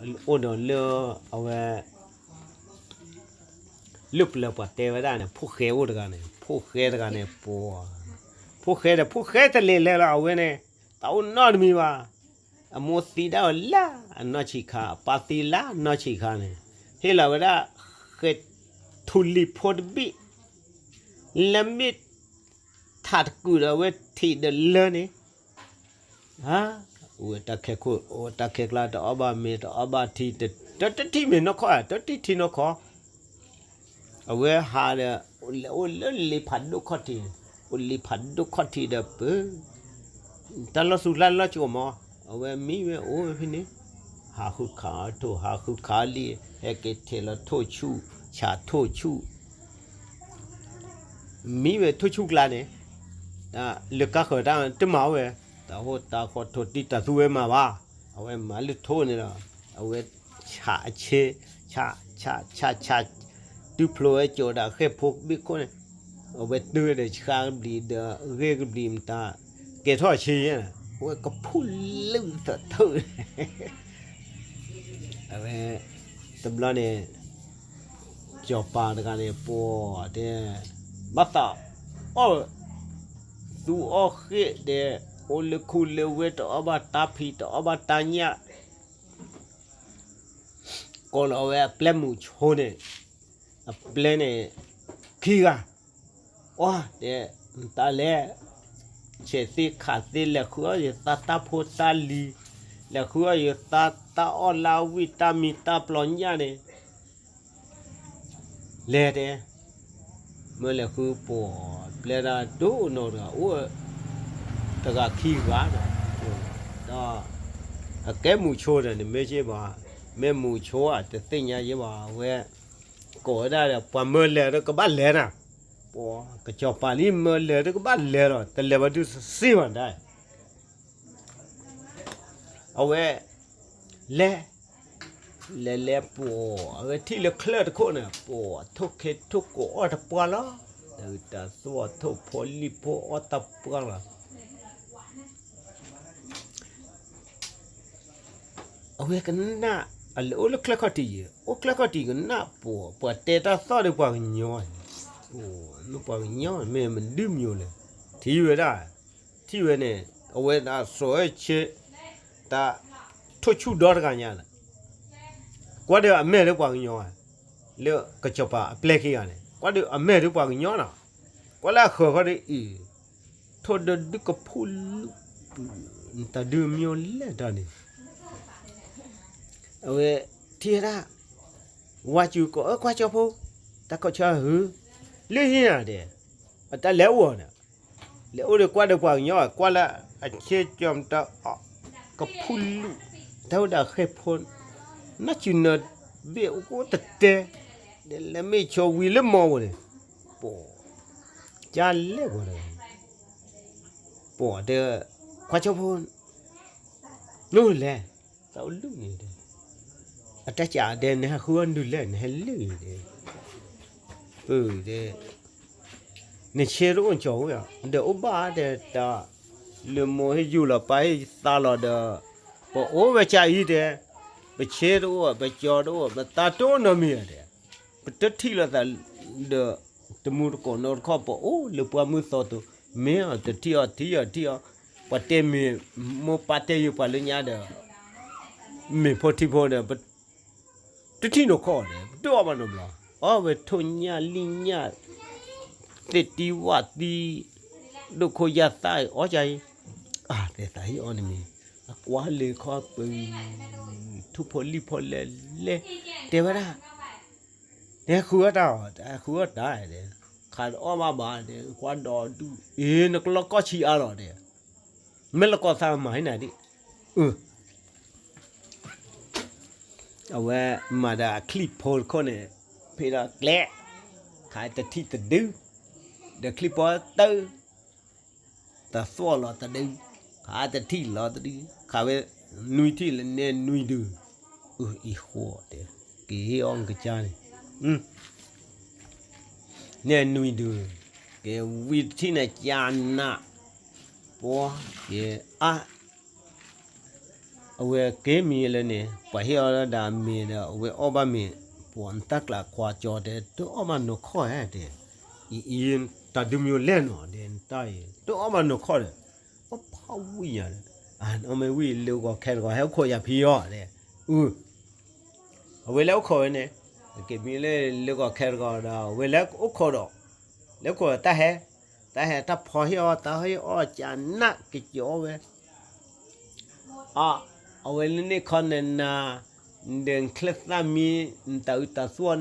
အိၣ်ဒီးလၢအဝဲ လၢပျၢၤပှၤတဲဝဲဒၣ်န့ၣ် ဖိၣ်ဃဲအိၣ်တဂၤန့ၣ် ဖိၣ်ဃဲတဂၤန့ၣ် ပှၤ ဖိၣ်ဃဲဒီး ဖိၣ်ဃဲတလဲၤလဲၤလီၤ အဝဲန့ၣ် တၢ်အိၣ်နီတမံၤဘၣ်. အမိၢ်သံဒၣ်ဝဲလၢအနီၢ်ဆံးခါ အပၢ်သံလၢအနီၢ်ဆံးခါန့ၣ် ဟ့ၣ်လီၤဝဲဒၣ် ဃဲၤထူလံၤဖိတဘ့ၣ် လၢမ့ၢ်ထးတကုာ်ဒီးအဝဲထံးဒီးလၢန့ၣ် ဝဲတၢ်ခဲခိၣ် အိၣ်တၢ်ခဲကျါ တအီၣ်ဘၣ်မ့ၤ တအီၣ်ဘၣ်ထံ တထံၣ်မ့ၤနီၢ်ခီ တထံၣ်ထံနီၢ်ခီ အဝဲဟးဒီး လဲၤအိၣ်လၢလံာ်ဖးဒိၣ်ခီၣ်ထံးန့ၣ် အိၣ်လံာ်ဖးဒိၣ်ခီၣ်ထံးဒီးပၢ တၢ်လီၢ်သူၣ်လၢ်လီၢ်ကၠိမး အဝဲမံဝဲအိၣ်ဝဲဖဲန့ၣ် ဟးဃုခးထိၣ် ဟးဃုခးလံာ် ဟဲက့ၤထဲးလီၤထိၣ်ဆူၣ် ဆးထိၣ်ဆူၣ် မံဝဲထိၣ်ဆူၣ်ကျါန့ၣ် လၢကါဃၢၤတၢ်တမၤဝဲ တၢ်ဟိၣ်တၢ်ဃီထိၣ်တံၢ်တၢ်သူဝဲမၤဘၣ် အဝဲမၤလၢထိၣ်န့ၣ်ဒီး အဝဲဆးအဆ့ ဆး ဆး ဆး ဆး တုၤဖျိဝဲကၠီၤဒၣ်ဃဲၢ်ဖိဘ့ၣ်ခိၣ်န့ၣ် အဝဲတုၤဝဲဒီးဆှါကဘျံးဒီးဂ့ၢ်ကဘျံးမတၤ ကဲထီၣ်အဆ့ယဲၢ် အဝဲကဖူၣ်လၢသးထၢၣ် အဝဲ တဘျီန့ၣ် စီၤပၤတဂၤန့ၣ် ပှၤတဲ ဘၣ်သးအီၣ် သူအီၣ်ဃ့ၢ်တဲ အိၣ်လၢခူလၢဝ့ၢ် တအီၣ်ဘၣ်တၢ်ဖံး တအီၣ်ဘၣ်တၢ်ညၣ် ကိးလီၤဝဲအပျဲၢ်မုၣ်ဆိန့ၣ် အပျဲၢ်န့ၣ် ခံဂၤ အီၣ်တဲ တၢ်လဲၤ ဆဲးသ့ခးသ့ လဲၤဃုအီၣ်ယသးတၢ်ဖိတၢ်လံၤ လဲၤဃုအီၣ်ယသးတၢ်အီၣ်လၢအဝံၣ်တၢ်မံတၢ်ပျီညၣ်န့ၣ် လဲၤတဲ မ့ၢ်လဲၤဃုပှၤပျဲၢ်ဒၣ်ဒိၣ်နီၢ်တဂၤ အိၣ်တဂၤခံဂၤဒီး ဒီး အကဲမုၣ်ဆိဒီးန့ၣ်မ့ၢ်က့ဘၣ် မ့ၢ်မုၣ်ဆိအတသ့ၣ်ညါယဲဘၣ် အဝဲ ကိးဝဲဒၣ်ဒီး ပှၤမၢလဲၤဒီးကဘၣ်လဲၤနၤ ပှၤကစီၤပၤလံမၢလဲၤဒီးကဘၣ်လဲၤလီၤ တလဲၤဘၣ်ဒုးစ့မးဒၣ် အဝဲ လဲၤ လဲၤလဲၤပှၤ အဝဲထံၣ်လၢချၢၣ်တခိၣ်န့ၣ် ပှၤထိၣ်ခဲထိၣ်ကိးအီၣ်တပှၢ်လီၤ တၢ်သူၣ်အီၣ်ထိၣ်ဖိလံၣ်ဖိအီၣ်တပှၢ်လီၤ အဝဲကနၣ် အလဲၤအိၣ်လၢချၢၣ်ခီၣ်ထံးယဲၢ် အိၣ်ချၢၣ်ခီၣ်ထံးကနၣ်ပှၤ ပှၤတဲတၢ်သီၣ်ဒီးပှၤကညီ မ့ၢ်ပှၤကညီ မ့ၢ်မဒုမယိၤလဲၣ် ထံၣ်ဝဲဒၣ် ထံၣ်ဝဲန့ၣ် အဝဲဒၣ်စီၤဝဲဆ့ တၢ်ထိၣ်ဆူၣ်ဒီတဂၤညါလီၤ ကွၢ်ဒီးအမဲာ်လၢပှၤကညီ လၢကစီၤပၤအပျဲၢ်ခံဂၤန့ၣ် ကွၢ်ဒီးအမဲာ်လၢပှၤကညီနီၤ ကွၢ်လၢအဃၢၤဃီဒီးအံၤ ထိၣ်ဒီဒုကဖူၣ်လူၢ် တၢ်ဒုးမၠိလဲၣ်တၢ်န့ၣ် အဝဲထံၣ်ဝဲဒၣ် ဝါစူၤကိးအၢကွၢ်ကၠီဖိ တၢ်ခီၣ်ဆၢဟု လၢဟံၣ်နၤဒဲး အတၢ်လဲၤအိၣ်ဒီး လဲၤအိၣ်ဒီးကွၢ်ဒီးပှၤကညီ ကွၢ်လၢအဆ့ကၠီမတၤ ကဖူၣ်လူၢ် တၢ်ဝဲဒၣ်ဃဲၢ်ဖိ နၢ်စူၤနၢၤဘ့ၣ်အိၣ်ကိးတတဲ ဒီးလဲၤမ့ၢ်ဆိဝံၤလၢမီၢ်ပူၤန့ၣ် ပှၤ ကၢ်လဲၣ်ပှၤတဂၤ ပှၤတဲ ကွၢ်ကၠီဖိ နအိၣ်လဲၣ် သးအိၣ်လူၢ်န့ၣ်တဲ အတၢ်ကၢ်ဒဲး နဟဲဃုအီၣ်ဒုးလဲၣ် နဟဲလၢၢ်တဲ ပတဲ နဆ့တအိၣ်ကၠီဝဲ ဒီးအိၣ်ဘၣ်တဲ တၢ် လၢမိၢ်ဟ့ၣ်ယူၢ်လီၤပၢ်ဟ့ၣ်သါလီၤဒီး ပအိၣ်ဝဲကၢ်အံၤတဲ ပဆ့တအိၣ် ပကၠီတအိၣ် ပသးတအိၣ်နီတမံၤတဲ ပတထံၣ်လိာ်သးဒီး တမူတကိးနီတခီၣ် ပအိၣ်လၢပှၢ်မုၢ်သီတိၤ မ့ၢ်အီၤတထံၣ်အီၤ ထံၣ်အီၤထံၣ်အီၤ ပှၤတဲမ့ၢ်မိၢ်ပၢ်တဲယုာ်ပှၤလၢညါဒီး မ့ၢ်ဖိထံဖိဒီး ပတထံၣ်နီၢ်ခီၣ်န့ၣ် ပတအီၣ်ဘၣ်နီတဘျီ အီၣ်ဝဲထိၣ်ညၣ်လံၣ်ညၣ် သ့ၣ်တံဝၣ်သံ ဒိၣ်ခိၣ်ယၢ်သၣ် အီၣ်ကၢ်အံၤ အတဲသးဟ့ၣ်အီၣ်န့ၣ်မ့ၢ် အကွၢ်လၢခီပၢၤ ထူၣ်ဖိလံၣ်ဖိလဲၤလဲၤ တဲဝဲဒၣ် နဟဲဃုအီၣ်တၢ်အီၤ ဟဲဃုအီၣ်တၢ်တဲ ခးတအီၣ်ဘၣ်ဘၣ်တဲ ကွၢ်ဒီးဒူၣ် အ့ နကလီၢ်ကီၢ်ဆံးအါလီၤတဲ မ့ၢ်လီၢ်ကီၢ်သးမၤဟံၣ်နၤဒံး အဝဲမၤဒီးအချံၣ်ဖိတခိၣ်န့ၣ် ဖဲဒီးကျဲ ခးတထံၣ်တဒု ဒီးချံၣ်ဖိတၢ တသွီၣ်လီၤတဒု ခးတထံၣ်လီၤတဒု ခးဝဲနွံထံၣ်လၢနဲနွံဒု အအံၤဃိတဲ က့ၤဟ့ၣ်အီၣ်ကစၢ်န့ၣ် နဲနွံဒု က့ၤဝံၤတထံၣ်န့ၣ် ကၢ်နး ပှၤက့ၤအါ အ အဝဲက့ၤမံၤလၢန့ၣ် ပှၤဟ့ၣ်အီၤဒၣ်အမ့ၤဒီး အဝဲအီၣ်ဘၣ်မ့ၤ, ပှၤနတၢ်ကျးခွါကၠီတဲ တအီၣ်ဘၣ်နီၢ်ခီၣ်ဧါတဲ, အံၤ အံၤ တၢ်ဒုးမံၤလဲၣ်နီၤဒဲး နတၢ်အံၤ တအီၣ်ဘၣ်နီၢ်ခီၣ်ဒီး, အဖးဝံၣ်ညါဒီး, အမ့ၢ်ဝံၣ်လၢဂီၤခဲတဂီၤ ဟဲအိၣ်ခိးယၤဖံအီၤဒဲး, အ အဝဲလဲၤအိၣ်ခိးဝဲန့ၣ်, က့ၤမံၤလၢလၢဂီၤခဲတဂီၤဒီး အဝဲလဲၤအိၣ်ခိးဒီး, လဲၤအိၣ်ခိးတၢ်ဟဲ, တၢ်ဟဲတၢ်ဖီဟ့ၣ်အီၣ် တၢ်ဟ့ၣ်အီၣ်ကနၣ်က့ၤကၠီဝဲ, အ အဝဲလၢန့ၣ်ခီနနၤ, ဒီးနချၢၣ်သၣ်မံ, နတၤအုးတၤသူၣ်,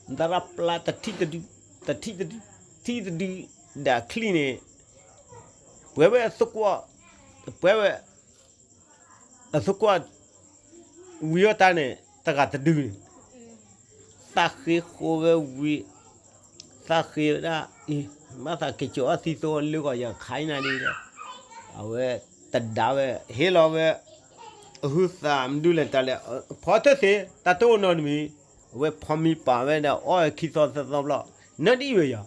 နတၢ်ရၣ်ပျၢ်တထံၣ်တဒု, တထံၣ်တဒု, ထံၣ်တဒု, ဒၣ်ချံၣ်န့ၣ်, ပှဲၤဝဲအသကွီၢ်, ပှဲၤဝဲ အသကွီၢ် ဝံၤအီၣ်တၢ်န့ၣ် တဂၤတဒုန့ၣ်, သးဃ့ဃိဝဲဝံၤ, သးဃ့ဝဲဒၣ်အံၤ, ဘၣ်သးက့ၤကၠီအီၣ်သံသိလၢဂီၤယၤခါအံၤနၤဒ်လဲၣ်, အဝဲတဒါဝဲ ဟ့ၣ်လီၤဝဲ အဟုသးမနုၤလဲၣ်တၢ်လဲၣ်, ဖီတသ့ တၢ်တအိၣ်နီတမံၤ, အဝဲဖီမံပာ်ဝဲဒီးအီၣ်ခံသီသၢသီဘျီ, နဒ်ဝဲယၤ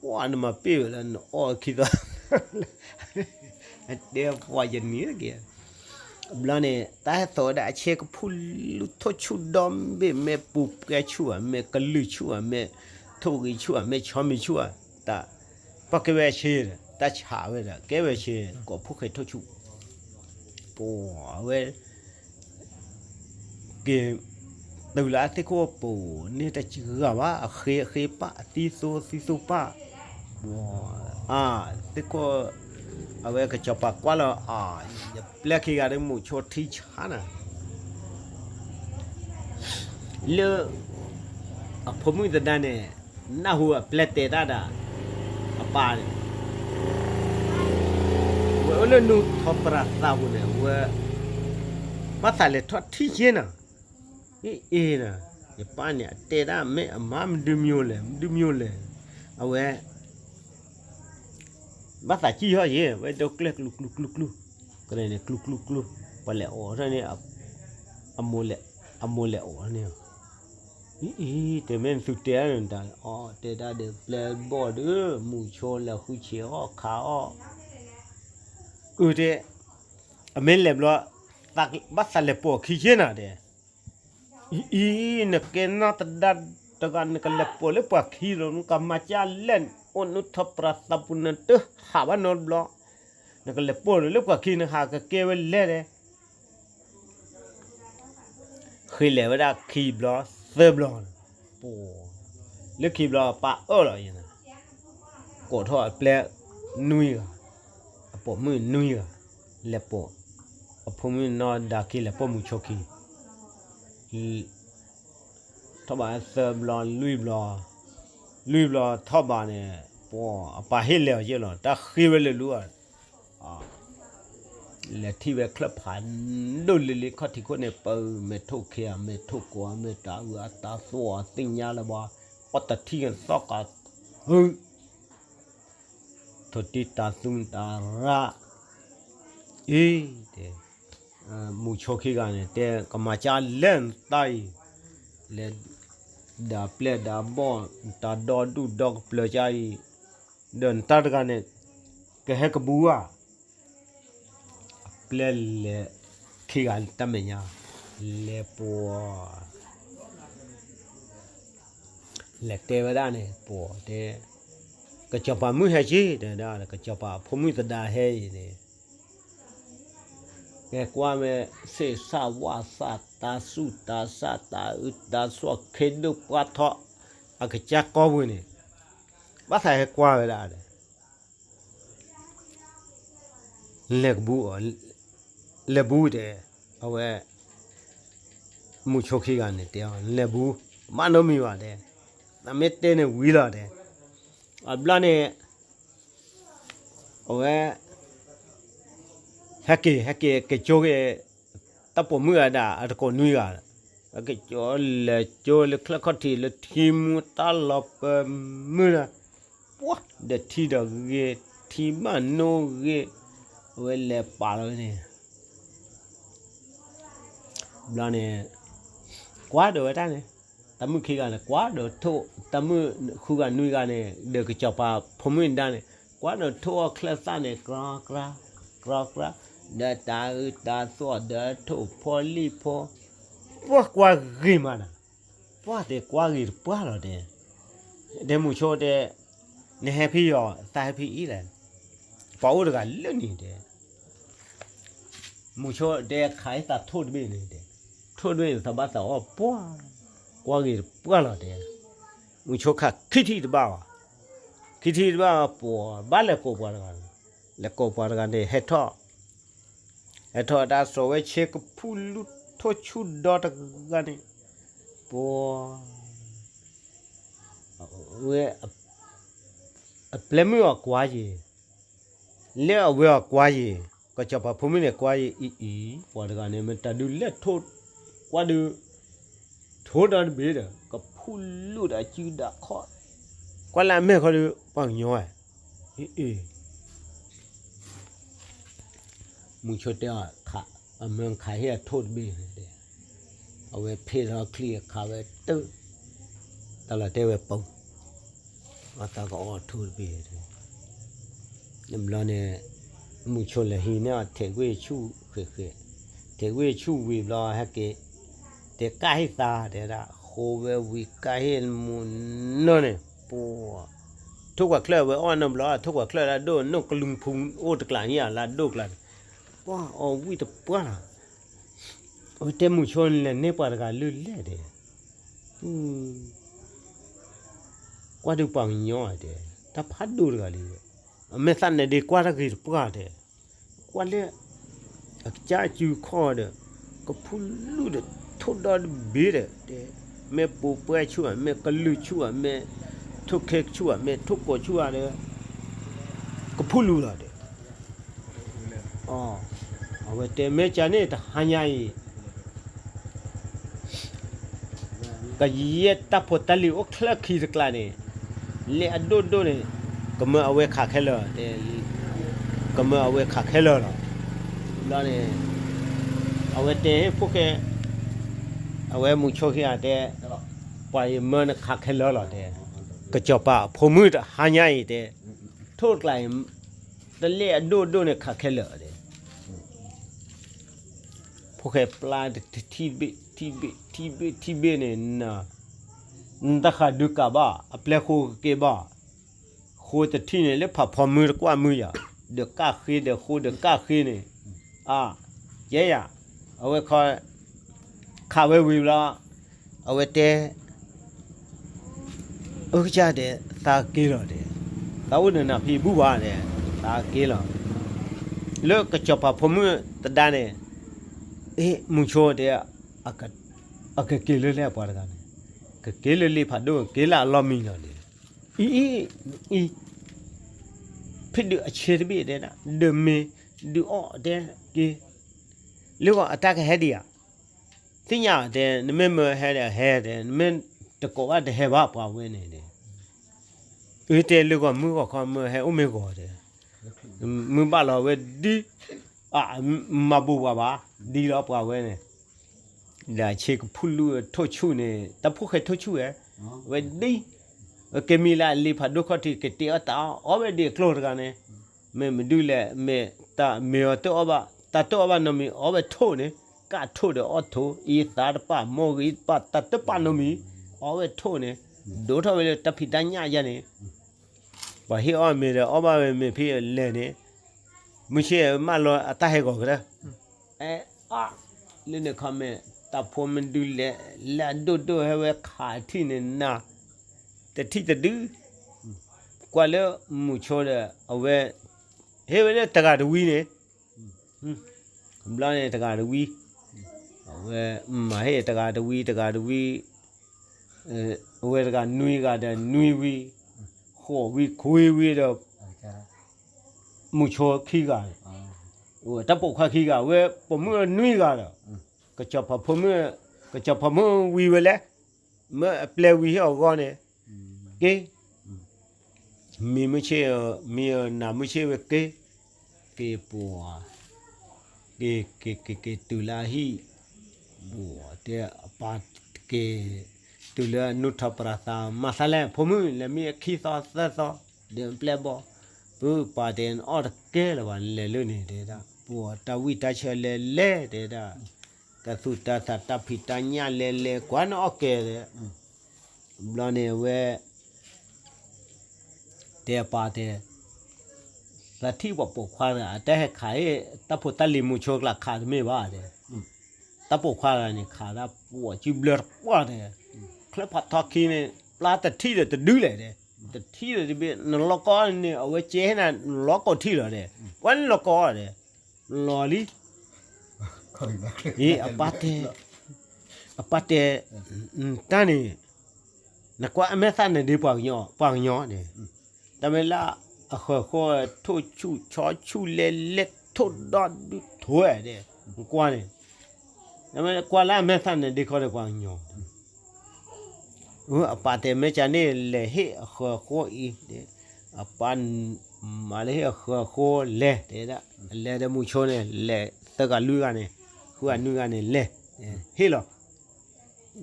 ပှၤနမၤပ့ၢ်ဝဲလၢနအီၣ်ခံသီ, အတဲပှၤယနံၤက့ၤ, ဘျီန့ၣ် တၢ်ဟဲသီၣ်ဝဲဒၣ်အဆ့ကဖုလူၢ်ထိၣ်ဆူၣ်ဒီဘ့ၣ် မ့ၢ်ပူၤပှဲၤဆူၣ်ဧါ မ့ၢ်ကလုၢ်ဆူၣ်ဧါ မ့ၢ်ထိၣ်ဂံၢ်ဆူၣ်ဧါ မ့ၢ်ဆီမံၤဆူၣ်ဧါ, တၢ် ပှၤကဲဝဲဆ့, တၢ်ဆးဝဲဒီး ကဲဝဲဆ့ ကိးဖုဃဲၤထိၣ်ဆူၣ် ပှၤဝဲ က့ၤ တုၤလၢအသ့ၣ်ခိၣ်ပူၤန့ၣ်တဂၤဘၣ် အဃ့အဃ့ပၢ် အသံသိသံသိပၢ်, အသ့ၣ်ခိၣ် အဝဲကစီၤပၤကွၢ်လီၤအီၤ, ယပျဲၢ်ခံဂၤဒီးမုၢ်ဆိထံဆါနၤ လၢ အဖိမုၣ်သဒါန့ၣ် နၢ်ဟူအပျဲၢ်တဲတၢ်ဒီး အပၢ်န့ၣ် ဝဲအိၣ်လၢနူထီၣ်ပရၤသးပူၤန့ၣ် ဝဲ ဘၣ်သးလဲၤထီၣ်ထံၣ်က့ၤနၤ, အ့ၣ်အ့ၣ်နၤ, ယပၢ်န့ၣ် အတဲဒၣ်မ့ၢ်အမါမဒုးမၠိလဲၣ် မဒုးမၠိလဲၣ်, အဝဲ ဘၣ်သးစံၣ်ဟီၣ်ယဲ ဝဲဒိကျဲၢ်ကျူကျူကျူကျူ, ကလဲၤန့ၣ်ကျူကျူကျူ, ပှၤလဲၤအိးထီၣ်န့ၣ် အမိၢ်လဲၤအိးန့ၣ်, အံၤအံၤ တဲမ့ၢ်နသုတဲနတၢ်အီၤ တဲဒၣ်ဒီးပျဲၢ်ဘီၣ်ဒီး မုၢ်ဆိလဲၤဃုဆံးအီၣ်ခးအီၣ်, အုတဲ အမ့ၢ်လဲၤဘျီ ဘၣ်သးလဲၤပိာ်ခံက့ၤနၤဒဲး, အံၤအံၤ နကဲနီၢ်သဒါတဂၤ နကလဲၤပိာ်လၢပှၤခံလီၤ နကမၤကၢ်လဲၣ် အိၣ်နူထီၣ်ပရၤသးပူၤနတဟးဘၣ်နီတဘျီ, နကလဲၤပိာ်လၢပှၤခံ နဟးကကဲဝဲလဲၣ်ဒဲး ဃ့လဲၤဝဲဒၣ်ခံဘျီ သၢဘျီ, ပှၤ လၢခံဘျီပၢ်အၢၣ်လီၤယဲန့ၣ်, ကိးထီၣ်အပျဲၢ်နွံဂၤ, အပိာ်မုၣ်နွံဂၤ, လဲၤပိာ် အဖိမုၣ်နီၢ်ဒါခံ လဲၤပိာ်မုၢ်ဆိခံ ထီၣ်ဘးသၢဘျီ လွံၢ်ဘျီ, လွံၢ်ဘျီထီၣ်ဘးန့ၣ် ပှၤအပၢ်ဟ့ၣ်လဲၤအီၤယဲၢ်လီၤ တၢ်ဃ့ဝဲလၢလူၤဧါ, လဲၤထံၣ်ဝဲချၢၣ်ဖးဒိၣ်လံလံ ခီၣ်ထံးခိၣ်န့ၣ် ပၢမဲာ်ထိၣ်ခံဧါ မဲာ်ထိၣ်ကိးဧါ မဲာ်တၤအုးအတၤသူၣ်အသ့ၣ်ညါလၢၤဘၣ်, အီၣ်တထံၣ်သီၣ်ကး ဟု ထိၣ်တံၢ်တၤသူတၤရၣ်, အံၤတဲ မုၢ်ဆိခံဂၤန့ၣ် တဲကမၤကၢ်လဲၣ်နတၢ်အံၤ, လဲၤ ဒၣ်ပျဲၢ်ဒၣ်ဘီၣ် နတၢ်ဒီဒူၣ်ဒီကပျၢၤကၢ်အံၤ, ဒီးနတၢ်တဂၤန့ၣ် ကဟဲကဘူးဧါ, အပျဲၢ်လဲၤခံဂၤတၢ်မဲာ်ညါ, လဲၤပှၤ လဲၤတဲဝဲဒၣ်န့ၣ် ပှၤတဲ ကစီၤပၤမုၣ်ဟဲက့ၤ တဲဒၣ် ကစီၤပၤအဖိမုၣ်သဒါဟဲအံၤန့ၣ် ကဲကွၢ်ဝဲ သ့ၣ်သၣ်ဝၣ်သၣ် တၤဆူၣ်တၤဆၣ် တၤအုးတၤသူၣ် ခ့ဒိၣ်ပှၢ်ထီၣ် အကစၢ်ကီၢ်ပူၤန့ၣ် ဘၣ်သးဟဲကွၢ်ဝဲဒၣ်ဒီး လဲၤကဘူးအီၤ, လဲၤဘူးတဲ, အဝဲ မုၢ်ဆိခံဂၤန့ၣ်တဲအီၤ လဲၤဘူး, ဘၣ်နီတမံၤဘၣ်တဲ, နမ့ၢ်တဲန့ၣ်ဝံၤလီၤတဲ, အဘျီန့ၣ် အဝဲ ဟဲက့ၤ ဟဲက့ၤ က့ၤကၠိက့ၤ တၢ်ပိာ်မုၣ်ဂၤဒၣ် အတကိးနွံဂၤ, အကၠိလဲၤကၠိလၢချၢၣ်ခီၣ်ထံး လၢထံမူတၢ်လီၤပၢမုၢ်လၢ ပှၤဒီးထံဒီးဂ့ၤ ထံဘၣ်နိဂ့ၤ, အဝဲလဲၤပာ်လီၤဝဲန့ၣ် ဘျီန့ၣ် ကွၢ်ဒီးဝဲတၢ်န့ၣ်, တၢ်မုၣ်ခံဂၤန့ၣ် ကွၢ်ဒီးထိၣ်, တၢ်မုၣ်ဃုဂၤနွံဂၤန့ၣ် ဒီးကစီၤပၤဖိမုၣ်ဒါန့ၣ် ကွၢ်ဒီးထိၣ်အီၣ်ချၢၣ်သၣ်န့ၣ် ကြီကြီ, ကြီကြီ, ဒီးတၤအုးတၤသီၣ်ဒီးထိၣ်ဖီလံၣ်ဖီ, ပှၤကွၢ်ဂ့ၤမးနၤ, ပှၤတဲကွၢ်ဂ့ၤတပှၢ်လီၤတဲ, တဲမုၢ်ဆိတဲ, နဟဲဖဲယီၤ သးဟဲဖဲအံၤလဲၣ်, ပှၤအိၣ်တဂၤလၢန့ၣ်တဲ မုၢ်ဆိတဲခးဟံသးထိၣ်တဘ့ၣ်န့ၣ်တဲ, ထိၣ်တဘ့ၣ်သးဘၣ်သးအီၣ်ပှၢ်, ကွၢ်ဂ့ၤတပှၢ်လီၤတဲ, မုၢ်ဆိခးခံထံၣ်တဘၣ်ဘၣ်, ခံထံၣ်တဘၣ်ပှၤဘၣ်လဲၤကိးပှၤတဂၤန့ၣ်, လဲၤကိးပှၤတဂၤန့ၣ် ဟဲထီၣ်, ဟဲထီၣ်တၢ်စိာ်ဝဲဆ့ကဖူလူၢ်ထိၣ်ဆူၣ်ဒီတဂၤန့ၣ်, ပှၤ ဝဲ အပျဲမုၣ်အီၤကွၢ်ယံၤ, လၢအဝဲအီၤကွၢ်ယံၤ, ကစီၤပၤဖိမုၣ်န့ၣ်ကွၢ်ယံၤအံၤအံၤ, ပှၤတဂၤန့ၣ် မ့ၢ်တၢ်ဒုးလဲၣ်ထိၣ်, ကွၢ်ဒုး, ထိၣ်ဒီတဘ့ၣ်ဒီး ကဖူလူၢ်ဒီးအစုဒၣ်ခီၣ်, ကွၢ်လၢအမဲာ်ခီဒီး ပှၤကညီဝဲ, အ့ၣ် မုၢ်ဆိတဲအီၤ, အမၢခးဟ့ၣ်အထိၣ်တဘ့ၣ်န့ၣ်တဲ, အဝဲဖ့ၣ်ထီၣ်ချံအခးဝဲတၢၢ်, တၢ်လီၤတဲဝဲပူၤ, အသးကအီၣ်ထိၣ်တဘ့ၣ်, တဘျီန့ၣ်, မုၢ်ဆိလဲၤဟံးန့ၢ်အီၤထဲးကွံာ်ဆူၣ်ဃဲးဃဲး, ထဲးကွံာ်ဆူၣ်ဝံၤဘျီဟဲက့ၤ, တဲကၢ်ဟ့ၣ်သးတဲဒၣ် ဃိဝဲဝံၤကၢ်ဟ့ၣ်မုၢ်နီၢ်န့ၣ်, ပှၤ ထိၣ်ကွၢ်ချၢၣ်ဝဲအီၣ်နီတဘျီ, ထိၣ်ကွၢ်ချၢၣ်လၢအဒိၣ် နီၢ်ကလူးဖူအိၣ်တကျးဟံၣ်ဧါ လၢအဒိၣ်ကျါန့ၣ်, ပှၤအီၣ်ဝံၣ်တပှၢ်လီၤ, အဝဲတဲမုၢ်ဆိန့ၣ်လဲၤန့ၢ်ပှၤတဂၤလၢလဲၣ်တဲ, ကွၢ်ဒုးပှၤကညီဧါတဲ, တၢ်ဖးဒိၣ်တဂၤလံ, အမဲာ်သၣ်နဲဒ့ကွၢ်တၢ်ဂ့ၤတပှၢ်တဲ, ကွၢ်လၢ အကစၢ်စုခီၣ်ဒီး, ကဖူလူၢ်ဒီးထိၣ်ဒီတဘ့ၣ်ဒီး, တဲ, မ့ၢ်ပိာ်ပှဲၤဆူၣ်ဧါ, မ့ၢ်ကလုာ်ဆူၣ်ဧါ, မ့ၢ်ထိၣ်ခဲဆူၣ်ဧါ, မ့ၢ်ထိၣ်ကိးဆူၣ်ဧါဒီး, ကဖူလူၢ်လီၤတဲ, အဝဲတဲမ့ၢ်ကန့ၣ်တဟါညါအံၤ ကယဲၢ်တၢ်ဖိတၢ်လံၤအိၣ်ချၢခံတကျါန့ၣ်, လၢအဒိၣ်ဒိၣ်န့ၣ်, ကမၢအဝဲခးခဲလၢာ်, ကမၢအဝဲခးခဲလၢာ်လီၤ, ဘျီန့ၣ်, အဝဲတဲဖိၣ်ဃဲ, အဝဲမုၢ်ဆိခံဂၤတဲ, ပှၤအံၤမၢနခးခဲလၢာ်လီၤတဲ, ကစီၤပၤအဖိမုၣ်တဟါညါအံၤတဲ, ထိၣ်တကျါအံၤ, တလၢအဒိၣ်ဒိၣ်န့ၣ်ခးခဲလၢာ်တဲ ဖိၣ်ဃဲပျါတထံၣ်ဘ့ၣ် ထံၣ်ဘ့ၣ် ထံၣ်ဘ့ၣ် ထံၣ်ဘ့ၣ်န့ၣ်, နတဃၣ်ဒုးကးဘၣ် အပျဲၢ်ဃိကက့ၤဘၣ်, ဃိတထံၣ်န့ၣ် လၢဖးဖီမုၢ်တကွၢ်မုၢ်ယၤ, ဒီးကၣ်ဃ့ဒီးဃိဒီးကၣ်ဃ့န့ၣ်, အါ, ယဲယၤ, အဝဲခီ ခးဝဲဝံၤဘျီ, အဝဲတဲ အကစၢ်တဲ သးက့ၤလီၤတဲ, သးအိၣ်ဒီးနၤဖံးဘူၣ်ဘၣ်တဲ, သးက့ၤလီၤ, လၢကစီၤပၤဖိမုၣ်တဒါန့ၣ်, အ့ မုၢ်ဆိတဲ, အကက့ၤလၢလဲၣ်ပှၤတဂၤန့ၣ်, ကက့ၤလၢလ့ဖးဒိၣ် က့ၤလၢအလီၢ်မံလီၤန့ၣ်, အံၤ အံၤ ဖဲဒုးအဆ့တဘ့ၣ်တဲဒၣ် ဒီးမ့ၢ်ဒုးအီၣ်တဲက့ၤ, လၢဂီၤအတၢ်ကဟဲဒံးဧါ, သ့ၣ်ညါတဲ နမ့ၢ်မၢဟဲဒီးဟဲတဲ နမ့ၢ်တကိးဘၣ်တဟဲဘၣ်ပှၤဝဲန့ၣ်တဲ, အတဲလၢဂီၤမုၢ်ဂီၤခီမၢဟဲအိၣ်မ့ၢ်ဂီၤတဲ, မုၢ်ဘၣ်လီၤဝဲဒ်, မၤဘူၣ်ပှၤဘၣ်, ဒ်လီၤပှၤဝဲန့ၣ် ဒီးဆ့ကဖူလူၢ်ထိၣ်ဆူၣ်န့ၣ် တၢ်ဖိၣ်ဃဲထိၣ်ဆူၣ်ဝဲ, ဝဲဒ်, ကမံၤလၢအလ့ဖးဒိၣ်ခီၣ်ထံး ကတ့အီၣ်တၢ်အီၣ် အီၣ်ဝဲဒ်အကျိၤတဂၤန့ၣ်, မ့ၢ်မဒုလဲၣ် မ့ၢ်တၢ်မ့ၢ်အီၤတအီၣ်ဘၣ် တၢ်တအီၣ်ဘၣ်နီတမံၤ အီၣ်ဝဲထိၣ်န့ၣ်, ကၢ်ထိၣ်ဒီးအီၣ်ထိၣ် အံသးတပာ် မိၢ်ဂ့ၤတပာ် တၢ်တပာ်နီတမံၤ, အီၣ်ဝဲထိၣ်န့ၣ်, ဒိၣ်ထီၣ်ဝဲလၢတၢ်ဖံးတၢ်ညၣ်ယါန့ၣ် ပှၤဟ့ၣ်အီၣ်မ့ၤဒီးအီၣ်ဘၣ်ဝဲမ့ၤဖဲလဲၣ်န့ၣ်, မုၢ်ဆ့ၣ်မၢလီၤအတၢ်ဟဲဂီၤကတၢၢ်, အဲ, အါ, လၢန့ၣ်ခီမ့ၢ် တၢ်ဖိမုၣ်ဒုးလဲၤ လၢအဒိၣ်ဒိၣ်ဟဲဝဲခးထံၣ်န့ၣ်နၤ, တထံၣ်တဒု, ကွၢ်လၢမုၢ်ဆိဒီး အဝဲ, ဟ့ၣ်ဝဲလၢတဂၤတဝံၤန့ၣ် ဘျီန့ၣ်တဂၤတဝံၤ, အဝဲမၤဟ့ၣ်တဂၤတဝံၤ တဂၤတဝံၤ, အဝဲတဂၤနွံဂၤဒီးနွံဝံၤ, ဃိးဝံၤခွံဝံၤဒီး, မုၢ်ဆိခံဂၤ, တၢ်ပိာ်ခွါခံဂၤ အဝဲပိာ်မုၣ်နွံဂၤဒီး, ကစီၤပၤဖိမုၣ်, ကစီၤပၤဖိမုၣ်ဝံၤဝဲလဲၣ်, မ့ၢ်အပျဲၢ်ဝံၤဟ့ၣ်အီၤဂီၢ်န့ၣ်, က့ မံမုၢ်ဆ့ၣ်, မံနၤမုၢ်ဆ့ၣ်ဝဲက့, က့ၤပှၤ, က့ၤက့ၤက့ၤက့ၤတုၤလၢအဟံၣ်, ပှၤတဲအပၢ်က့ၤ, တုၤလၢအနူၢ်ထီၣ်ပရၤသး မၤသးလဲၣ် ဖိမုၣ်လဲၤမံအခံသီသၢသီ, ဒီးပျဲၢ်ဘီ, ပုၢ်ပၢ်တဲနအီၣ်တကဲလၢၤဘၣ် နလဲၤလၢန့ၣ်တဲဒၣ် ပှၤတၢ်ဝံၣ်တၢ်ဆၢလဲၤလဲၤတဲဒၣ်, တၢ်သူၣ်တၢ်သးတၢ်ဖံးတၢ်ညၣ်လဲၤလဲၤကွၢ်န့ၣ်အီၣ်ကဲဒီး, ဘျီန့ၣ်အဝဲ တဲအပၢ်တဲ, သးထံၣ်ပှၤပိာ်ခွါတဂၤ အတၢ်ဟဲခးဟ့ၣ် တၢ်ဖိတၢ်လံၤမူဆိကျးခးတမ့ၢ်ဘၣ်တဲ, တၢ်ပိာ်ခွါတဂၤန့ၣ် ခးဒၣ်ပှၤစုဘျၢတပှၢ်တဲ, ချၢဖးထီခံန့ၣ် ပျၢ်တထံၣ်ဒီးတဒုလဲၣ်တဲ, တထံၣ်ဒီးတဘ့ၣ် နလီၤကီန့ၣ် အဝဲကဲဟ့ၣ်နၤ နလီၤကီထံၣ်လီၤတဲ, ပှၤန့ၣ်လီၤကီတဲ, လီၤလံ အပၢ်တဲ, အပၢ်တဲ, တၢ်န့ၣ် နကွၢ်အမဲာ်သၣ်နဒ့ပှၤကညီ, ပှၤကညီန့ၣ်, တၢ်မ့ၢ်လၢအဃၢၤဃီထိၣ်ဆူၣ်ဆီဆူၣ်လဲၤလဲၤထိၣ်ဒီဒုထိၣ်ဝဲဒဲး, နကွၢ်န့ၣ်, တၢ်မ့ၢ်ကွၢ်လၢအမဲာ်သၣ်နဒ့ခီဒီးပှၤကညီ, အပၢ်တဲမ့ၢ်ကန့ၣ် လဲၤဟ့ၣ်အဃၢၤဃီအံၤ, အပၢ်မၤလၢဟ့ၣ်အဃၢၤဃီလဲၤတဲဒၣ်, လဲၤဒီးမူဆိန့ၣ် လဲၤသၢဂၤလွံၢ်ဂၤန့ၣ်, ဃုဂၤနွံဂၤန့ၣ်လဲၤ, ဟ့ၣ်လီၤ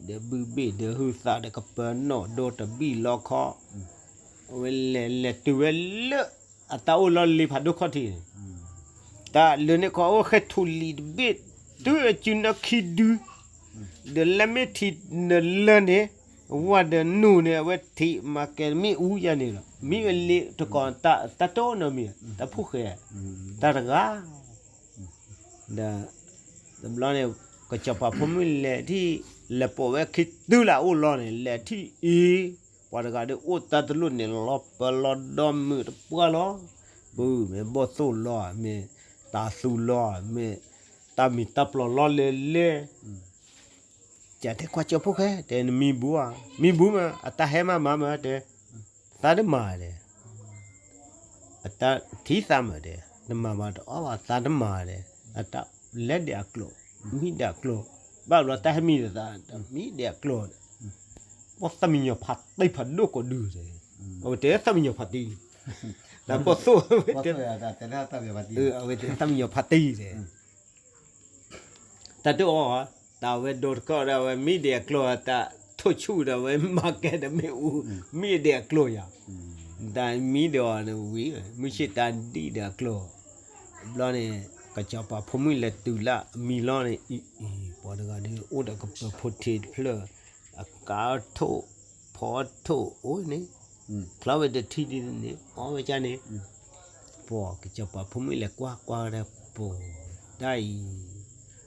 ဒီးဘုဘ့ၣ်ဒီးဟုသးဒီးကပၢၤနီၣ်ဒိတဘံၣ်လီခီ, အဝဲလဲၤလဲၤတုၤဝဲလၢ အတၢ်အိၣ်လီၢ်လ့ဖးဒိၣ်ခီၣ်ထံးန့ၣ်, တၢ်လၢန့ၣ်ခီအိၣ်ဃဲထူလံၤတဘ့ၣ်, တုၤအစုနီၢ်ခံဒု, ဒီးလၢမ့ၢ်ထံနလၢန့ၣ်, ဝၤဒီးနူၢ်န့ၣ် အဝဲထံးမၤကဲၤမ့ၣ်အူယါန့ၣ်လီၤ, မ့ၢ်အလ့တကီၢ်တၢ်တအိၣ်နီတမံၤ, တၢ်ဖိၣ်ဃဲ, တၢ်တဂၤ ဒီး တဘျီန့ၣ် ကစီၤပၤဖိမုၣ်လဲၤထံၣ်, လဲၤပိာ်ဝဲခံတုၤလၢအအိၣ်လီၢ်န့ၣ် လဲၤထံၣ်အံၤ, ပှၤတဂၤဒီးအိၣ်တၢ်တလိၣ်န့ၣ် လီၤပၢလီၤဒီမုာ်တပှၢ်လီၤ, ပမ့ၢ်ဘီၣ်သိၣ်လီၤ မ့ၢ်တၤသူလီၤ မ့ၢ်တၢ်မံၤတၢ်ပျီၤလီၤလဲၤလဲၤ ကတဲကွၢ်ကၠီဖိၣ်ဃဲ တဲနမံၤဘူးဧါ, မံၤဘူးမး အတၢ်ဟဲမးမၤမးတဲ, သးတမၤတဲ, အတၢ်ထံၣ်သးမးတဲ, နမၤမးတအီၣ်ဘၣ် သးတမၤတဲ, အတၢ်လဲၤဒဲးအကျိၤ, မံဒဲးအကျိၤ, ဘၣ်ဘျီတၢ်ဟဲမံဒီးသး မံဒဲးအကျိၤ, ပှၤသးမံညီၤဖးတံၢ်ဖးဒိၣ်ကိးဒုတဲ, အဝဲတဲသးမံညီၤဖးတံၢ်, တၢ်ပီၢ်သိၣ်, အဝဲတဲသးမံညီၤဖးတံၢ်တဲ တၢ်တအိၣ်, တၢ်ဝဲဒိတကီၢ်ဒီးဝဲမံဒဲးအကျိၤ, တၢ်ထိၣ်ဆူၣ်ဒီးဝဲမၤကဲဒီးမ့ၣ်အူ, မံဒဲးအကျိၤယၤ, တၢ်မံဒီးအီၤန့ၣ်ဝံၤ, မုၢ်ဆ့ၣ်တၢ်ဒံၣ်ဒီးအကျိၤ, ဘျီန့ၣ် ကစီၤပၤဖိမုၣ်လဲၤတုၤလၢအမံၤလီၤန့ၣ်, အံၤ ပှၤတဂၤဒီးအိၣ်ဒီးကပၢၤဖိထံးတဖျၢၣ်, အကါထိၣ်, ဖီထိၣ်အိၣ်န့ၣ်, ဖျီဝဲတထံၣ်ဒ်န့ၣ် အီၣ်ဝဲကန့ၣ် ပှၤကစီၤပၤဖိမုၣ်လဲၤကွၢ်ကွၢ်ဝဲဒၣ်ပှၤ, တၢ်အံၤ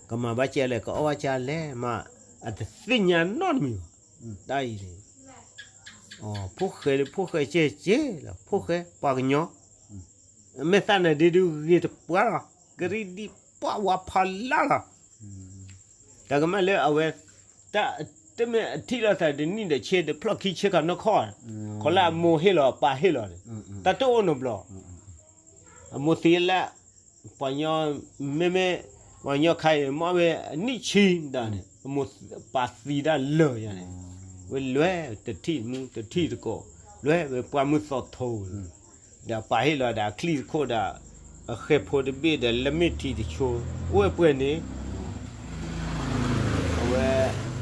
ကမၤဘၣ်ကဲလဲၣ် ကအီၣ်ဘၣ်ကဲလဲၣ်မး, အတသ့ၣ်ညါနီတမံၤဘၣ်, တၢ်အံၤန့ၣ်, ဖိၣ်ဃဲဖိၣ်ဃဲကဲကဲလီၤ ဖိၣ်ဃဲပှၤကညီ, မဲာ်သၣ်နၤဒ့ဒုးဂ့ၤတပှၢ်လီၤ, ကရံၣ်ဒံၣ်ပှၢ်ဝါဖီလာ်လီၤ တၢ်ကမၣ်လၢအဝဲ, တၢ်တမ့ၢ်အထံၣ်လိာ်သးတနံၣ်ဒီးဆ့ဒီးဖျီၣ်ခံဆ့ကၤနီၢ်ခီၣ်, ခီလၢအမိၢ်ဟ့ၣ်လီၤအပၢ်ဟ့ၣ်လီၤန့ၣ်, တၢ်တအိၣ်နီတဘျီ, အမိၢ်သံလၢ, ပှၤညီ, မ့မ့ၢ်, ပှၤညီခါအံၤမ့ၢ်ဝဲအနံၣ်ဆံဒၣ်န့ၣ် အမိၢ်ပၢ်သံဒၣ်လၢာ်ယၤန့ၣ်, ဝဲလဲၤတထံၣ်မူတထံၣ်တကိး, လဲၤဝဲပှၢ်မုၢ်သီထိ, ဒီးပၢ်ဟ့ၣ်လီၤဒီးအချံၣ်တခိၣ်ဒီး, အဃဲဖိတဘ့ၣ်ဒီးလၢမ့ၢ်ထံတဆိ, အိၣ်ဝဲပှဲၤန့ၣ်, အဝဲ,